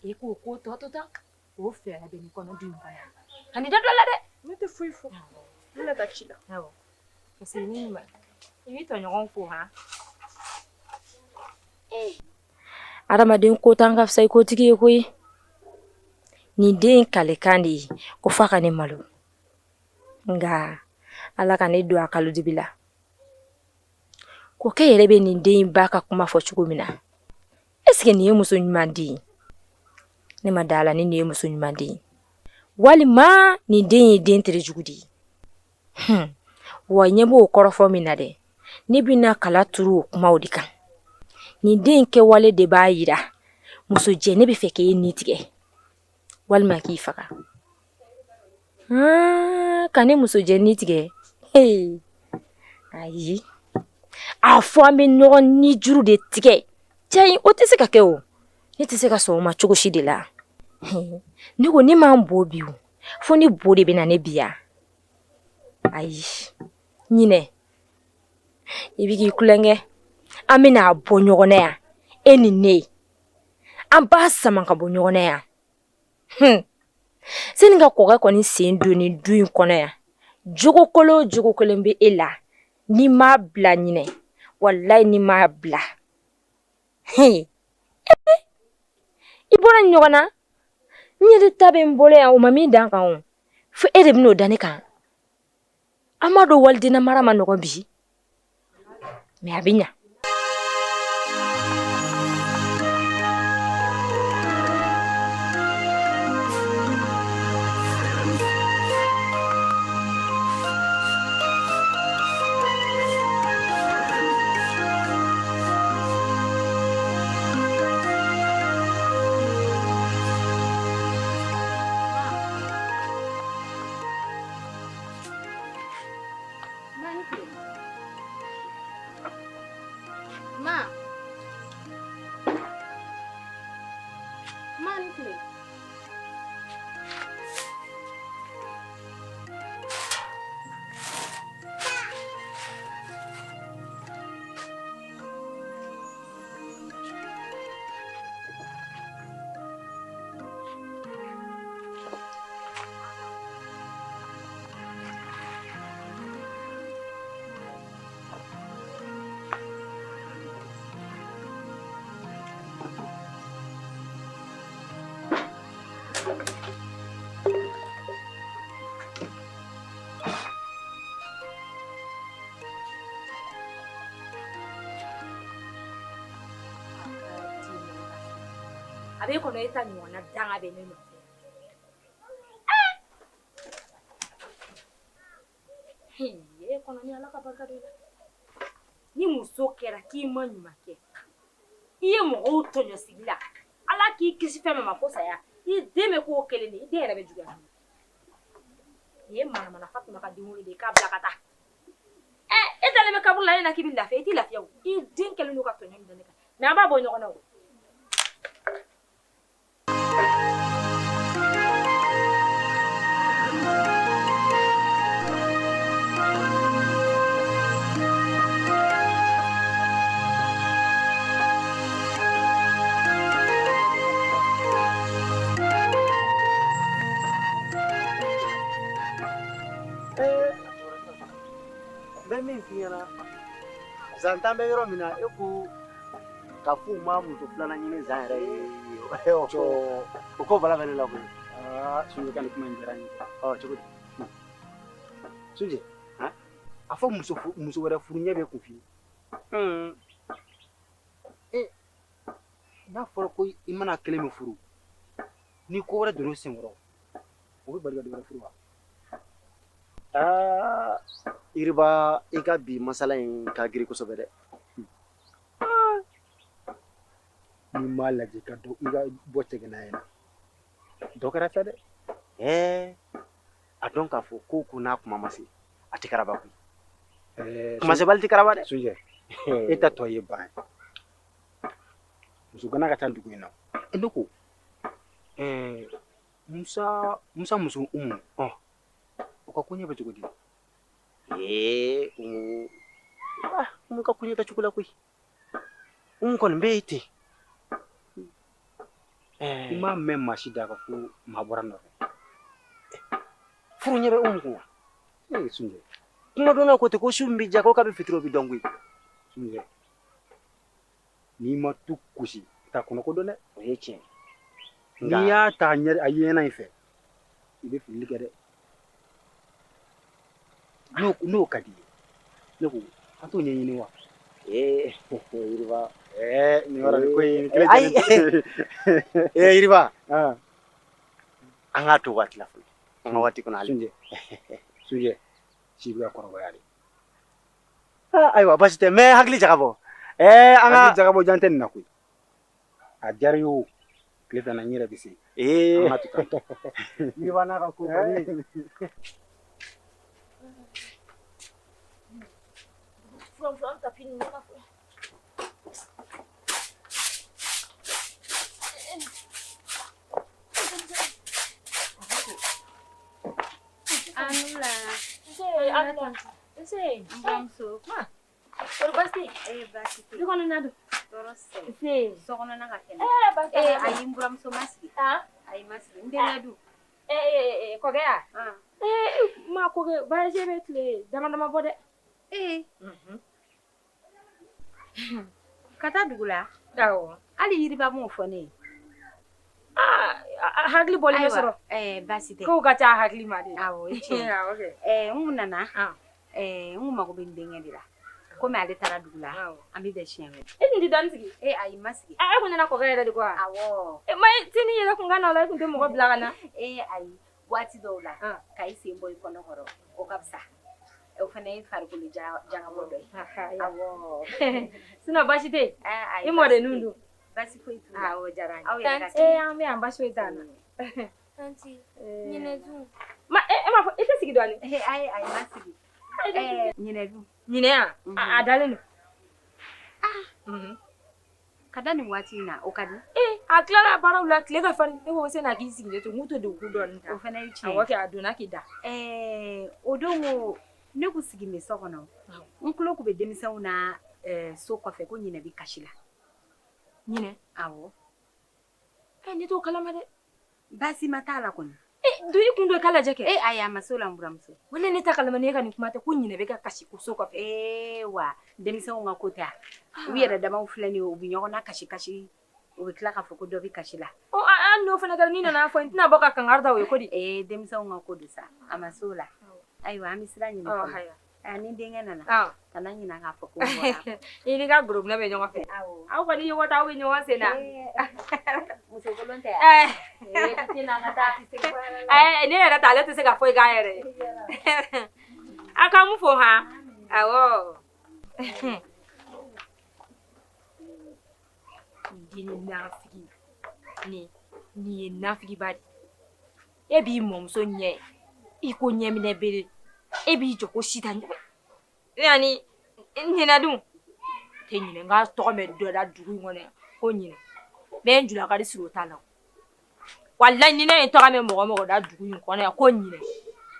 E k'o ko tɔ to tan, o fɛɛrɛ bɛ ne kɔnɔ du in kɔnɔ yan. Kan'i da don a la dɛ. Ne tɛ foyi fɔ. N bɛna taa ci la. Awɔ. Parce que ni ma, i b'i tɔɲɔgɔnw fo han. Adamaden ko tan ka fisa i kotigi ye koyi. Nin den in kalekan de ye ko f'a ka ne malo. Nka Ala ka ne don a kalo dibi la. Kɔkɛ yɛrɛ bɛ nin den in ba ka kuma fɔ cogo min na, est ce que nin ye muso ɲuman den ye? Ne ma da a la ni nin ye muso ɲuman den ye. Walima nin den ye den tere jugu de ye. Wa ɲɛ b'o kɔrɔfɔ min na dɛ, ne bɛna kala turu o kumaw de kan. Nin den kɛwale de b'a yira muso jɛ ne bɛ fɛ k'e ni tigɛ walima k'i faga. Ka ne muso jɛ ni tigɛ? Ayi, a fɔ an bɛ ɲɔgɔn ni juru de tigɛ. Cɛ, o tɛ se ka kɛ o. Ne tɛ se ka sɔn o ma cogo si de la. Ne ko ne m'an bo bi o, fo ni bo de bɛ na ne bi yan. Ayi, ɲinɛ, i bɛ k'i kulonkɛ. An bɛna a bɔ ɲɔgɔn na yan, e ni ne. An b'a sama ka bɔ ɲɔgɔn na yan. Sani ka kɔkɛ kɔni sen don nin du in kɔnɔ yan, jogo kolo o jogo kelen bɛ e la, n'i m'a bila ɲinɛ, walayi n'i m'a bila. I bɔra nin ɲɔgɔn na, n yɛrɛ ta bɛ n bolo yan, o ma min dan kan o. Fo e de bɛn'o da ne kan. An b'a dɔn waliden mara ma nɔgɔn bi, mais a bɛ ɲa. Ma. Ma ni tile. A b'e kɔnɔ e ta ɲɔgɔnna danga bɛ ne nɔfɛ. E kɔnɔ ni Ala ka barika don i la. Ni muso kɛra k'i ma ɲuman kɛ, i ye mɔgɔw tɔɲɔ sigi la, Ala k'i kisi fɛn min ma fo saya, i den bɛ k'o kelen de ye, i den yɛrɛ bɛ juguya. Nin ye manamana Fatuma ka den wolo de ye k'a bila ka taa. E tɛ dalen bɛ kaburu la e na k'i bɛ lafiya, i t'i lafiya o. I den kɛlen don ka tɔɲɔ min da ne kan. Mais an b'a bɔ ɲɔgɔn na o. Bɛ min f'i ɲɛna zan tan bɛ yɔrɔ min na e ko ka f'u ma muso filanan ɲini zan yɛrɛ ye o ko bala bɛ ne la koyi. Aa Sunjɛ ka nin kuma in diyara n ye. Ɔ cogo di? Sunjɛ a fɔ muso wɛrɛ furu ɲɛ bɛ kun f'i ye. N'a fɔra ko i mana kelen min furu ni ko wɛrɛ donn'o senkɔrɔ o bɛ bali ka dɔ wɛrɛ furu wa? Aa Iriba i ka bi masala in ka girin kosɛbɛ dɛ. N'i m'a lajɛ ka dɔ i ka bɔ cɛgana na dɔ kɛra sa dɛ. A dɔn k'a fɔ ko n'a kuma ma se a tɛ karaba koyi. Kumasebali tɛ karaba dɛ. Sunjɛ e ta tɔ ye ban ye. Muso gana ka ca dugu in na. Ne ko Musa muso Umu o ka koɲɛ bɛ cogo di? Umu Umu ka koɲɛ tɛ cogo la koyi. Umu kɔni bɛ yen ten. I m'a mɛn maa si da ka ko maa bɔra nɔfɛ. Furu ɲɛ bɛ Umu kun wa? Sunjɛ. Kuma dɔnna ko ten ko su min bɛ diya ko k'a bɛ fitiri o bɛ dɔn koyi. Sunjɛ n'i ma tu gosi i t'a kɔnɔ ko dɔn dɛ. O ye tiɲɛ. N'i y'a ta a ɲɛna in fɛ i bɛ filili kɛ dɛ. N'o ka di ye ne ko an t'o ɲɛɲini wa? Iriba. Nin yɔrɔ nin ko in kelen ayi. Iriba. An k'a to waati la fɔlɔ. An ka waati kɔnɔ hali. Sunjɛ si bɛ ka kɔrɔbaya de. Ayiwa baasi tɛ n bɛ hakili jagabɔ. An ka hakili jagabɔ jan tɛ nin na koyi. A diyara i ye o tile filanan n yɛrɛ bɛ se. An ka to tan. Iriba n'a ka ko kɔni. Furan tapi ninnu ka fɔ. Anula. Nse Anula. Nse. N bamuso. Ma. Kɔri baasi tɛ yen? Baasi tɛ yen. Du kɔnɔna dun? Tɔɔrɔ si tɛ. Nse. So kɔnɔna ka kɛnɛ. Baasi tɛ. Ayi n buramuso ma sigi. Ayi ma sigi. N denkɛ dun? Kɔkɛ ya? Ma kɔkɛ voyage bɛ tile dama dama bɔ dɛ. Ka taa dugu la? Awɔ. Hali Yiriba m'o fɔ ne ye. Hakili bɔlen bɛ sɔrɔ. Baasi tɛ. Kow ka ca hakili ma de. Awɔ o ye tiɲɛ ye. Awɔ kɛ. N kun nana. N kun mago bɛ n denkɛ de la. Komi ale taara dugu la. An bɛ bɛn siɲɛ wɛrɛ. E tun tɛ dɔɔnin sigi? Ayi n ma sigi. E kun nana kɔkɛ yɛrɛ de kɔ wa? Awɔ. Ma Tini yɛrɛ kun ka na o la e kun tɛ mɔgɔ bila ka na? Ayi waati dɔw la ka i sen bɔ i kɔnɔ kɔrɔ o ka fisa. O fana ye farikolo jagabɔ dɔ ye. Awɔ. Sinon baasi tɛ yen? I mɔdenninw dun? Baasi foyi t'u la. Awɔ diyara n ye. Aw yɛrɛ ka kɛnɛ. An bɛ yan baasi foyi t'an na. Tanti ɲinɛ dun? Ma e m'a fɔ i tɛ sigi dɔɔnin? Ayi ayi ma sigi. Ɲinɛ dun? Ɲinɛ yan? A dalen don. Ka da nin waati in na o ka di? A tilala baaraw la tile ka farin ne ko se na k'i sigilen to n k'u to degun dɔɔnin ta. O fana ye tiɲɛ ye. Awɔ kɛ a donna k'i da. O don o ne kun sigi bɛ so kɔnɔ n tulo kun bɛ denmisɛnw na so kɔfɛ ko ɲinɛ bɛ kasi la. Ɲinɛ? Awɔ. Ne t'o kalama dɛ. Baasi ma t'a la kɔni. Du i kun don i k'a lajɛ kɛ. Ayi a ma s'o la n buramuso. Wala ne ta kalama ne ka nin kuma tɛ ko ɲinɛ bɛ ka kasi ko so kɔfɛ. Wa denmisɛnw ka ko tɛ u yɛrɛ damaw filɛ nin ye u bɛ ɲɔgɔn na kasi kasi u bɛ tila k'a fɔ ko dɔ bɛ kasi la. Hali n'o fana kɛra n'i nana fɔ n tɛna bɔ ka kangari da o ye ko di. Denmisɛnw ka ko don sa a ma s'o la. Ayiwa an bɛ sira ɲini fɔlɔ. Ni denkɛ nana kana ɲinɛ k'a fɔ ko n bɔra. I n'i ka gorobinɛ bɛ ɲɔgɔn fɛ. Aw kɔni ɲɔgɔn ta aw bɛ ɲɔgɔn sen na. Muso kolon tɛ yan. Ne yɛrɛ ta ale tɛ se ka foyi k'a yɛrɛ ye. A k'an mu fo han. Awɔ. Nin den ye nafigi nin ye nafigiba de ye. E b'i mɔmuso ɲɛ i ko ɲɛminɛ bere. E b'i jɔ ko sitan. Yani Ɲinɛ dun tɛ ɲinɛ n ka tɔgɔ mɛn dɔ la dugu in kɔnɔ yan ko ɲinɛ. N bɛ n julakari siri o ta la. Walayi ni ne ye tɔgɔ mɛn mɔgɔ mɔgɔ da dugu in kɔnɔ yan ko ɲinɛ.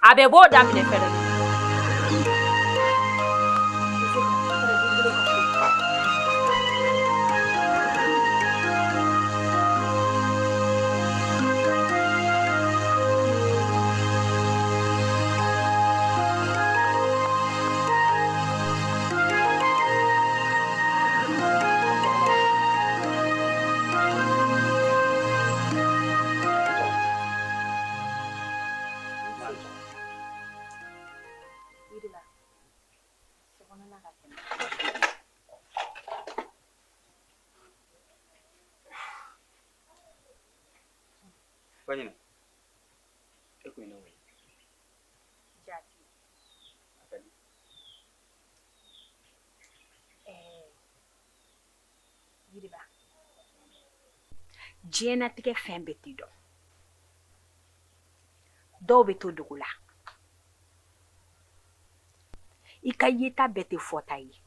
A bɛ b'o daminɛ fɛnɛ. Baɲinɛ, e ko ne wele. Jaati. A ka di. Yiriba. Diɲɛnatigɛ fɛn bɛɛ t'i dɔn. Dɔw bɛ to dugu la. I ka yeta bɛɛ tɛ fɔta ye.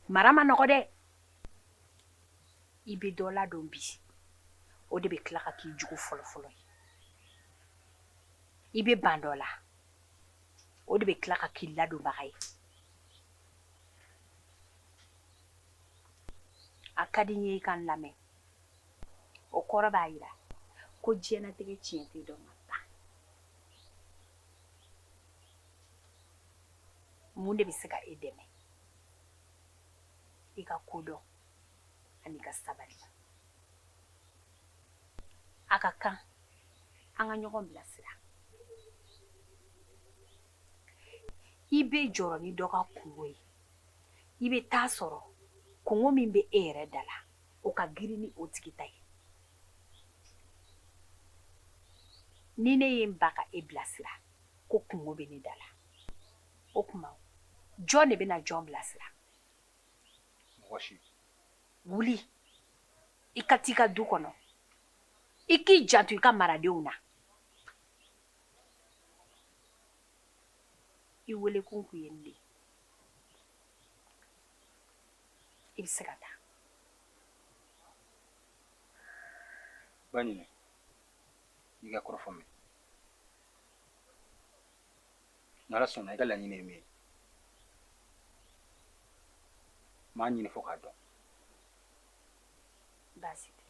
Mara ma nɔgɔ dɛ. I bɛ dɔ ladon bi, o de bɛ tila ka k'i jugu fɔlɔfɔlɔ ye. I bɛ ban dɔ la, o de bɛ tila ka k'i ladonbaga ye. A ka di n ye i ka n lamɛn. O kɔrɔ b'a jira ko diɲɛnatigɛ tiɲɛ tɛ dɔn ka ban. Mun de bɛ se ka e dɛmɛ? I ka ko dɔn ani ka sabali. A ka kan an ka ɲɔgɔn bilasira. I bɛ jɔrɔ ni dɔ ka kungo ye. I bɛ taa sɔrɔ kungo min bɛ e yɛrɛ da la, o ka girin ni o tigi ta ye. Ni ne ye n ba ka e bilasira ko kungo bɛ ne da la, o tuma jɔn de bɛna jɔn bilasira? Mɔgɔ si. Wuli i ka t'i ka du kɔnɔ, i k'i janto i ka maradenw na. I welekun kun ye nin de ye. I bɛ se ka taa. Baɲinɛ, i ka kɔrɔfɔ mɛn. N'Ala sɔnna i ka laɲini ye min ye, n b'a ɲini fo k'a dɔn. Baasi tɛ.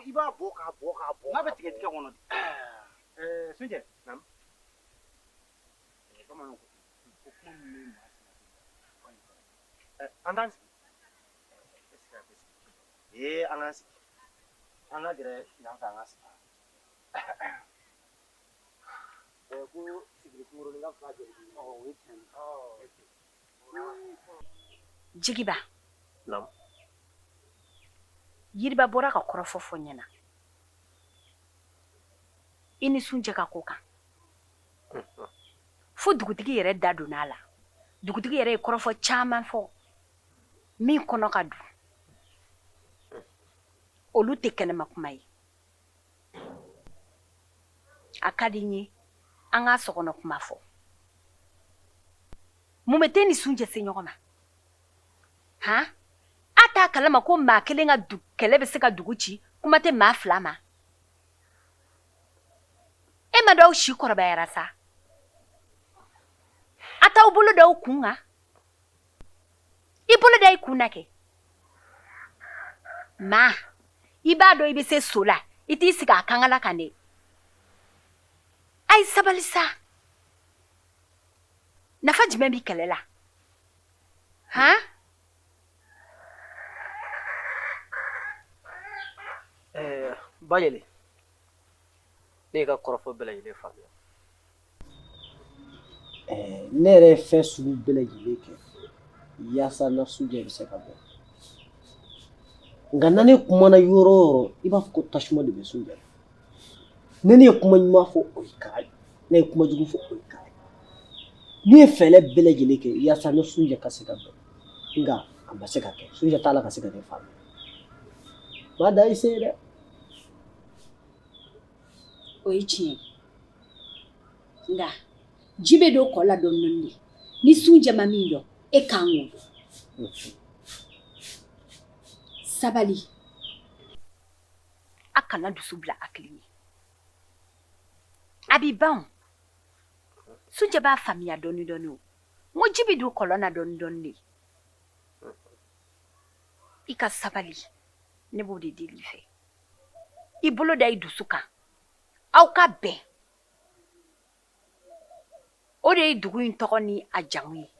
I b'a bɔ k'a bɔ k'a bɔ. N'a bɛ tigɛ tigɛ kɔnɔ de. Sunjɛ. Naamu. Bamananw ko ten ko kuma min bɛ maa sɛgɛn. An t'an sigi. Est-ce que a bɛ sigi? An k'an sigi. An ka gɛrɛ yan fɛ an ka sigi. Ko sigili kunkurunin ka fisa joli. O ye tiɲɛ ye. Jigiba. Naamu. Yiriba bɔra ka kɔrɔfɔ fɔ ɲɛna. I ni Sunjɛ ka ko kan. Fo dugutigi yɛrɛ da donna a la. Dugutigi yɛrɛ ye kɔrɔfɔ caman fɔ min kɔnɔ ka dun. Olu tɛ kɛnɛma kuma ye. A ka di n ye An ka sokɔnɔ kuma fɔ. Mun bɛ te ni Sunjɛ se ɲɔgɔn ma? Han? A t'a kalama ko maa kelen ka kɛlɛ bɛ se ka dugu ci, kuma tɛ maa fila ma. E ma dɔw si kɔrɔbayara sa. A t'aw bolo da aw kun kan. I bolo da i kun na kɛ. Maa, i b'a dɔn i bɛ se so la, i t'i sigi a kankala kan dɛ. A ye sabali sa. Nafa jumɛn bɛ kɛlɛ la? Han? Bajeli, ne y'i ka kɔrɔfɔ bɛɛ lajɛlen faamuya. Ne yɛrɛ ye fɛn sugu bɛɛ lajɛlen kɛ yaasa na Sunjɛ bɛ se ka bɔ. Nka na ne kumana yɔrɔ o yɔrɔ, i b'a fɔ ko tasuma de bɛ Sunjɛ la. Ne ye kuma ɲuman fɔ o ye kara ye, ne ye kuma jugu fɔ o ye kara ye. Ne ye fɛɛrɛ bɛɛ lajɛlen kɛ yaasa ne Sunjɛ ka se ka bɔ, nka a ma se ka kɛ. Sunjɛ t'a la ka se ka ne faamuya. Maa dan y'i se ye dɛ. O ye tiɲɛ ye. Nka ji bɛ don kɔ la dɔɔni dɔɔni de. Ni Sunjɛ ma min dɔn, e kan k'o dɔn. Sabali. A kana dusu bila hakili ɲɛ. A b'i ban o. Sunjɛ b'a faamuya dɔɔni dɔɔni o. N ko ji bɛ don kɔlɔn na dɔɔni dɔɔni de. I ka sabali. Ne b'o de deli i fɛ. I bolo da i dusu kan. Aw ka bɛn. O de ye dugu in tɔgɔ ni a jamu ye.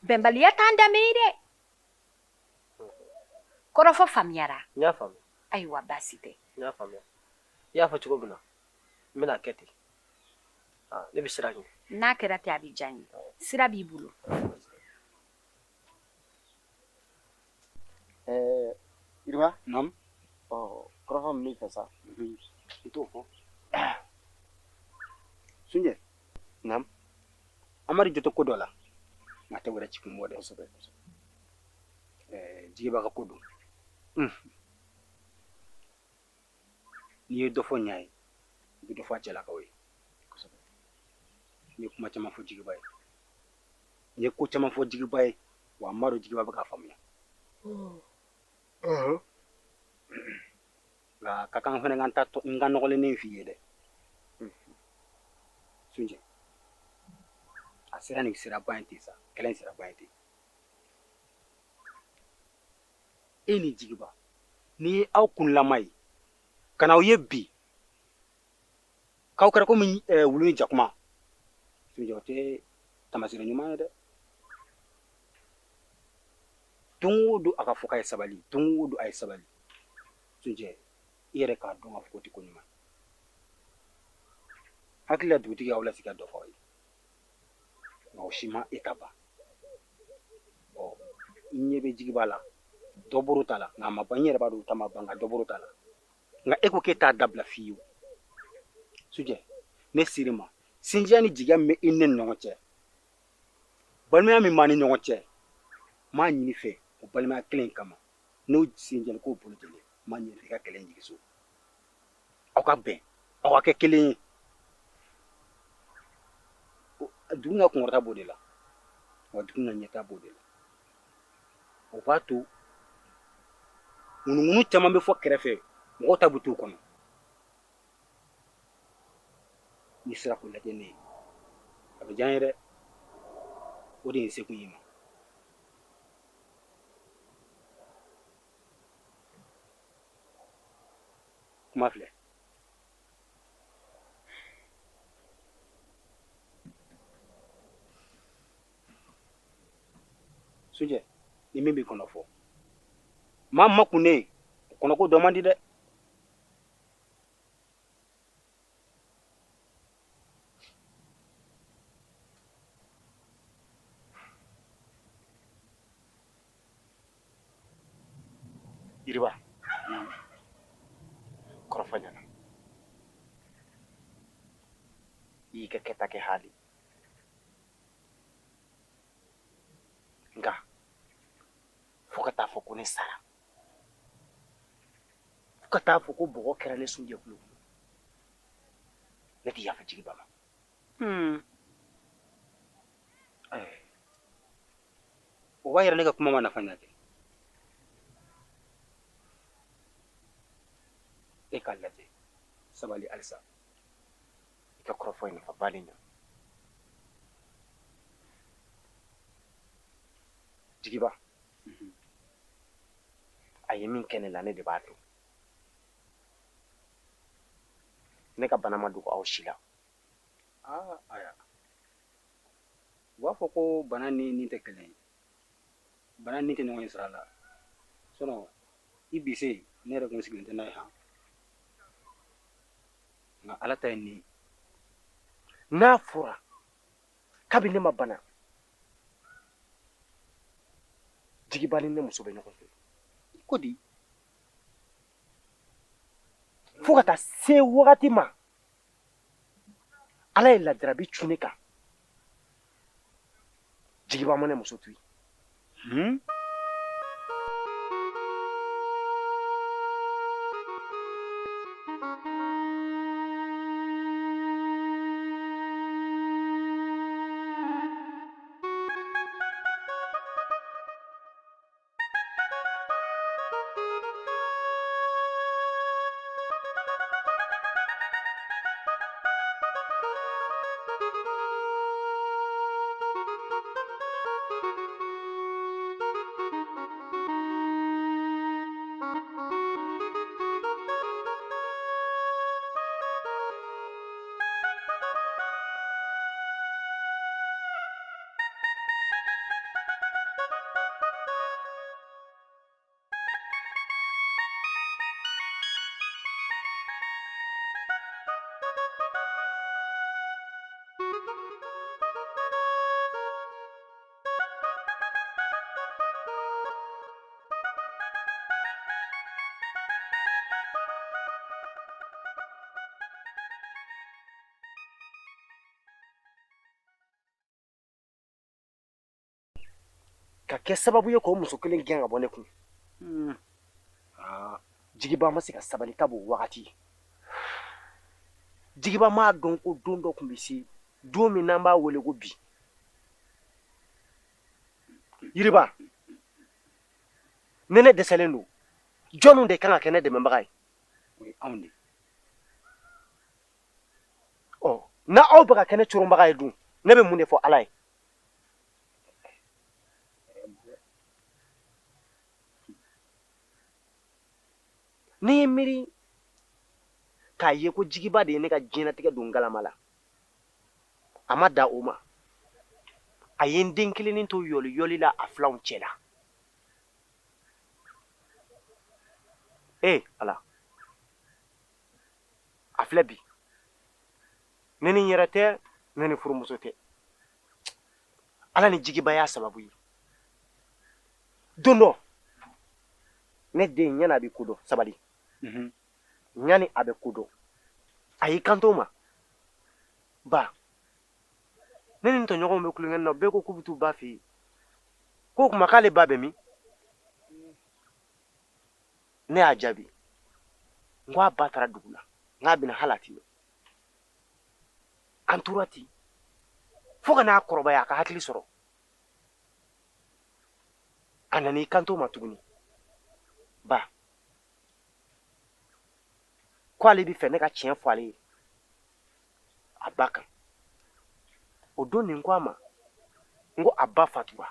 Bɛnbaliya t'an danbe ye dɛ. Kɔrɔfɔ faamuyara. N y'a faamuya. Ayiwa baasi tɛ. N y'a faamuya. I y'a fɔ cogo min na, n bɛna kɛ ten. Ne bɛ sira ɲini. N'a kɛra ten a bɛ diya n ye. Sira b'i bolo. Iriba. Naamu. Kɔrɔfɔ min b'i fɛ sa. I t'o fɔ. Sunjɛ. Naamu. Amadu jɔ tɛ ko dɔ la. Nka a tɛ wɛrɛ ci kun bɔ dɛ. Kosɛbɛ. Jigiba ka ko don. N'i ye dɔ fɔ ɲa ye, i bɛ dɔ fɔ a cɛlakaw ye. N ye kuma caman fɔ Jigiba ye. N ye ko caman fɔ Jigiba ye, wa n m'a dɔn Jigiba bɛ k'a faamuya. Nka ka kan fana ka n ka nɔgɔlennen f'i ye dɛ. Sunjɛ, a sera nin siraba in ten sa, kɛlɛ in siraba in ten. E ni Jigiba, n'i ye aw kunlama ye, ka n'aw ye bi, k'aw kɛra komi wulu ni jakuma. Sunjɛ, o tɛ taamasiyɛn ɲuman ye dɛ. Don o don a ka fɔ k'a ye sabali, don o don a ye sabali. Sunjɛ, i yɛrɛ k'a dɔn k'a fɔ k'o tɛ ko ɲuman ye. Hakili la dugutigi y'aw lasigi ka dɔ fɔ aw ye. Nka o si ma e ta ban. Ɔ, i ɲɛ bɛ Jigiba la, dɔ bɔr'o ta la, nka a ma ban, n yɛrɛ b'a dɔn o ta ma ban, nka dɔ bɔr'o ta la. Nka e ko k'e t'a dabila fiyewu. Sunjɛ, ne ser'i ma, sinjiya ni jigiya min bɛ i ni ne ni ɲɔgɔn cɛ, balimaya min b'an ni ɲɔgɔn cɛ, n m'a ɲini fɛ o balimaya kelen in kama, n'o sinjɛli k'o bolo jɛlen, n m'a ɲini fɛ i ka kɛlɛ in jigin so. Aw ka bɛn, aw ka kɛ kelen ye. Dugu ka kunkɔrɔta b'o de la, wa dugu ka ɲɛta b'o de la. O b'a to ŋunuŋunu caman bɛ fɔ kɛrɛfɛ, mɔgɔw ta bɛ t'u kɔnɔ. N'i sera k'o lajɛ ne ye, a bɛ diya n ye dɛ. O de ye n sekun y'i ma. Kuma filɛ. Sunjɛ, ni min b'i kɔnɔ fɔ. Maa ma kun ne, o kɔnɔko dɔ man di dɛ. Iriba, kɔrɔfɔ ɲɛna. I y'i ka kɛta kɛ hali. Nka fo ka taa fɔ ko ne sara. Fo ka taa fɔ ko bɔgɔ kɛra ne Sunjɛ kulo kɔnɔ. Ne tɛ yafa Jigiba ma. O b'a yira ne ka kuma ma nafa ɲɛ kɛ. E k'a lajɛ, sabali halisa. I ka kɔrɔfɔ ye nafaba de ɲɛ. Jigiba, a ye min kɛ ne la, ne de b'a dɔn. Ne ka bana ma dogo aw si la. Aya. U b'a fɔ ko bana ni nin tɛ kelen ye. Bana ni tɛ ɲɔgɔn ye sira la. Sinon, i bi se, ne yɛrɛ kun sigilen tɛ n'a ye han. Nka Ala ta ye nin ye. N'a fɔra kabi ne ma bana, Jigiba ni ne muso bɛ ɲɔgɔn fɛ. Ko di? Fo ka taa se wagati ma, Ala ye lajarabi cun ne kan. Jigiba ma ne muso to yen. Ka kɛ sababu ye k'o muso kelen gɛn ka bɔ ne kun. Jigiba ma se ka sabali ka b'o wagati. Jigiba m'a dɔn ko don dɔ tun bɛ se, don min n'an b'a wele ko bi. Yiriba, ne dɛsɛlen don, jɔnniw de kan ka kɛ ne dɛmɛbaga ye? O ye anw de. Ɔ, n'aw bɛ ka kɛ ne coronbaga ye dun, ne bɛ mun de fɔ Ala ye? Ne ye miiri k'a ye ko Jigiba de ye ne ka diɲɛlatigɛ don galama la. A ma da o ma. A ye n den kelennin to yɔli yɔli la a filanw cɛ la. Ee Ala, a filɛ bi. Ne ni n yɛrɛ tɛ, ne ni furumuso tɛ. Ala ni Jigiba y'a sababu ye. Don dɔ, ne den ɲani a bɛ ko dɔn, sabali. Ɲani a bɛ ko dɔn, a y'i kanto ma. Ba, ne ni n tɔɲɔgɔnw bɛ kulonkɛ na, bɛɛ ko k'u bɛ t'u ba fɛ yen. K'o tuma k'ale ba bɛ min? Ne y'a jaabi. N ko a ba taara dugu la, n k'a bɛna hali a ti mɛn. An tora ten fo ka n'a kɔrɔbaya a ka hakili sɔrɔ. A nana i kanto ma tuguni. Ba, ko ale bɛ fɛ ne ka tiɲɛ fɔ ale ye a ba kan. O don nin ko a ma, n ko a ba fatura.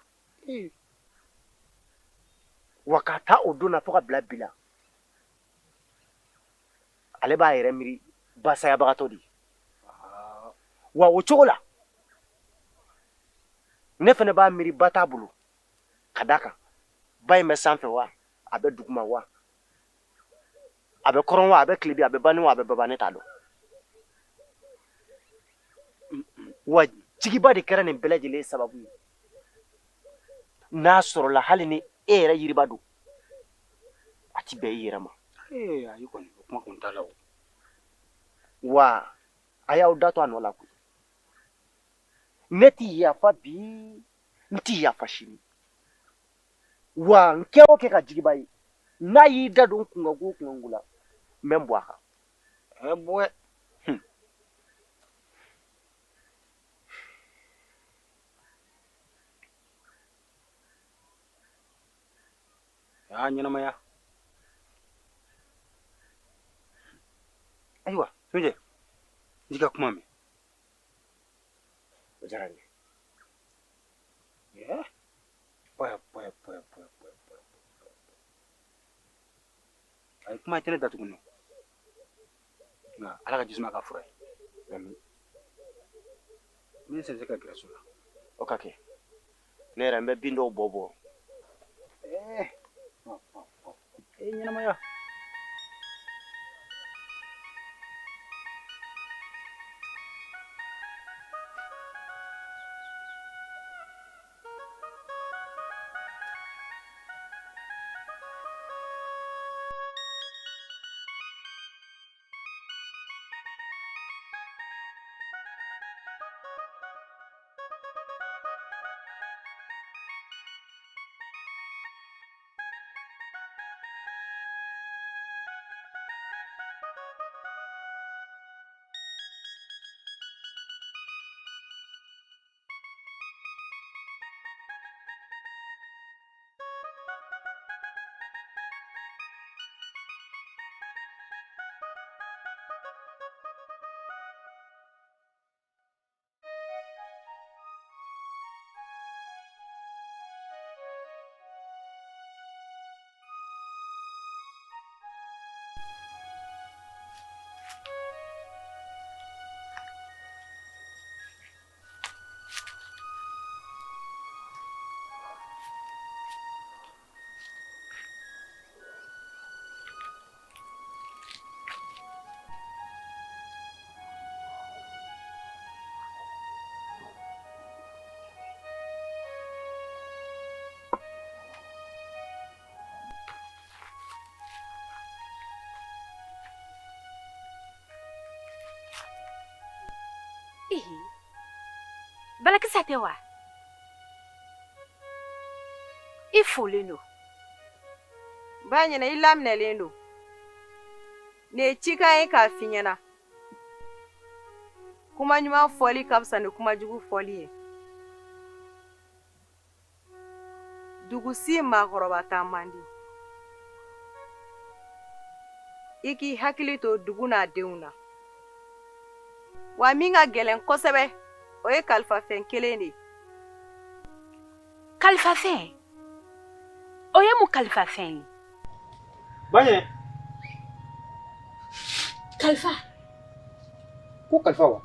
Wa k'a ta o don na fo ka bila bi la, ale b'a yɛrɛ miiri basayabagatɔ de ye. Wa o cogo la, ne fana b'a miiri ba t'a bolo, ka d'a kan ba in bɛ sanfɛ wa, a bɛ duguma wa, a bɛ kɔrɔn wa, a bɛ tilebi, a bɛ bani wa, a bɛ baba, ne t'a dɔn. Wa Jigiba de kɛra nin bɛɛ lajɛlen sababu ye. N'a sɔrɔla hali ni e yɛrɛ Yiriba don, a ti bɛn i yɛrɛ ma. Ayi kɔni, o kuma kun t'a la o. Wa a y'aw da to a nɔ la koyi. Ne ti yafa bi, n ti yafa sini. Wa n kɛ o kɛ ka Jigiba ye, n'a y'i da don kunkanko o kunkanko la, n bɛ n bɔ a kan. Bɔɛ. Aa, ɲɛnamaya. Ayiwa, Sunjɛ, n y'i ka kuma mɛn. O diyara n ye. Pɔya, pɔya, pɔya, pɔya, pɔya, pɔya. Ayi, kuma tɛ ne da tuguni. Nka Ala ka jisuma ka fura ye. Ami. N bɛ n sen ka gɛrɛ so la. O ka kɛ. Ne yɛrɛ n bɛ bin dɔw bɔ bɔ. Ee, ɲɛnamaya. Balakisa tɛ wa? I folen don. Ba ɲɛna, i laminɛlen don. Nin ye cikan ye k'a f'i ɲɛna. Kuma ɲuman fɔli ka fisa ni kuma jugu fɔli ye. Dugu si maakɔrɔba taa man di. I k'i hakili to dugu n'a denw na. Wa min ka gɛlɛn kosɛbɛ, o ye kalifafɛn kelen de ye. Kalifafɛn? O ye mun kalifafɛn ye? Baɲɛ. Kalifa. Ko kalifa wa?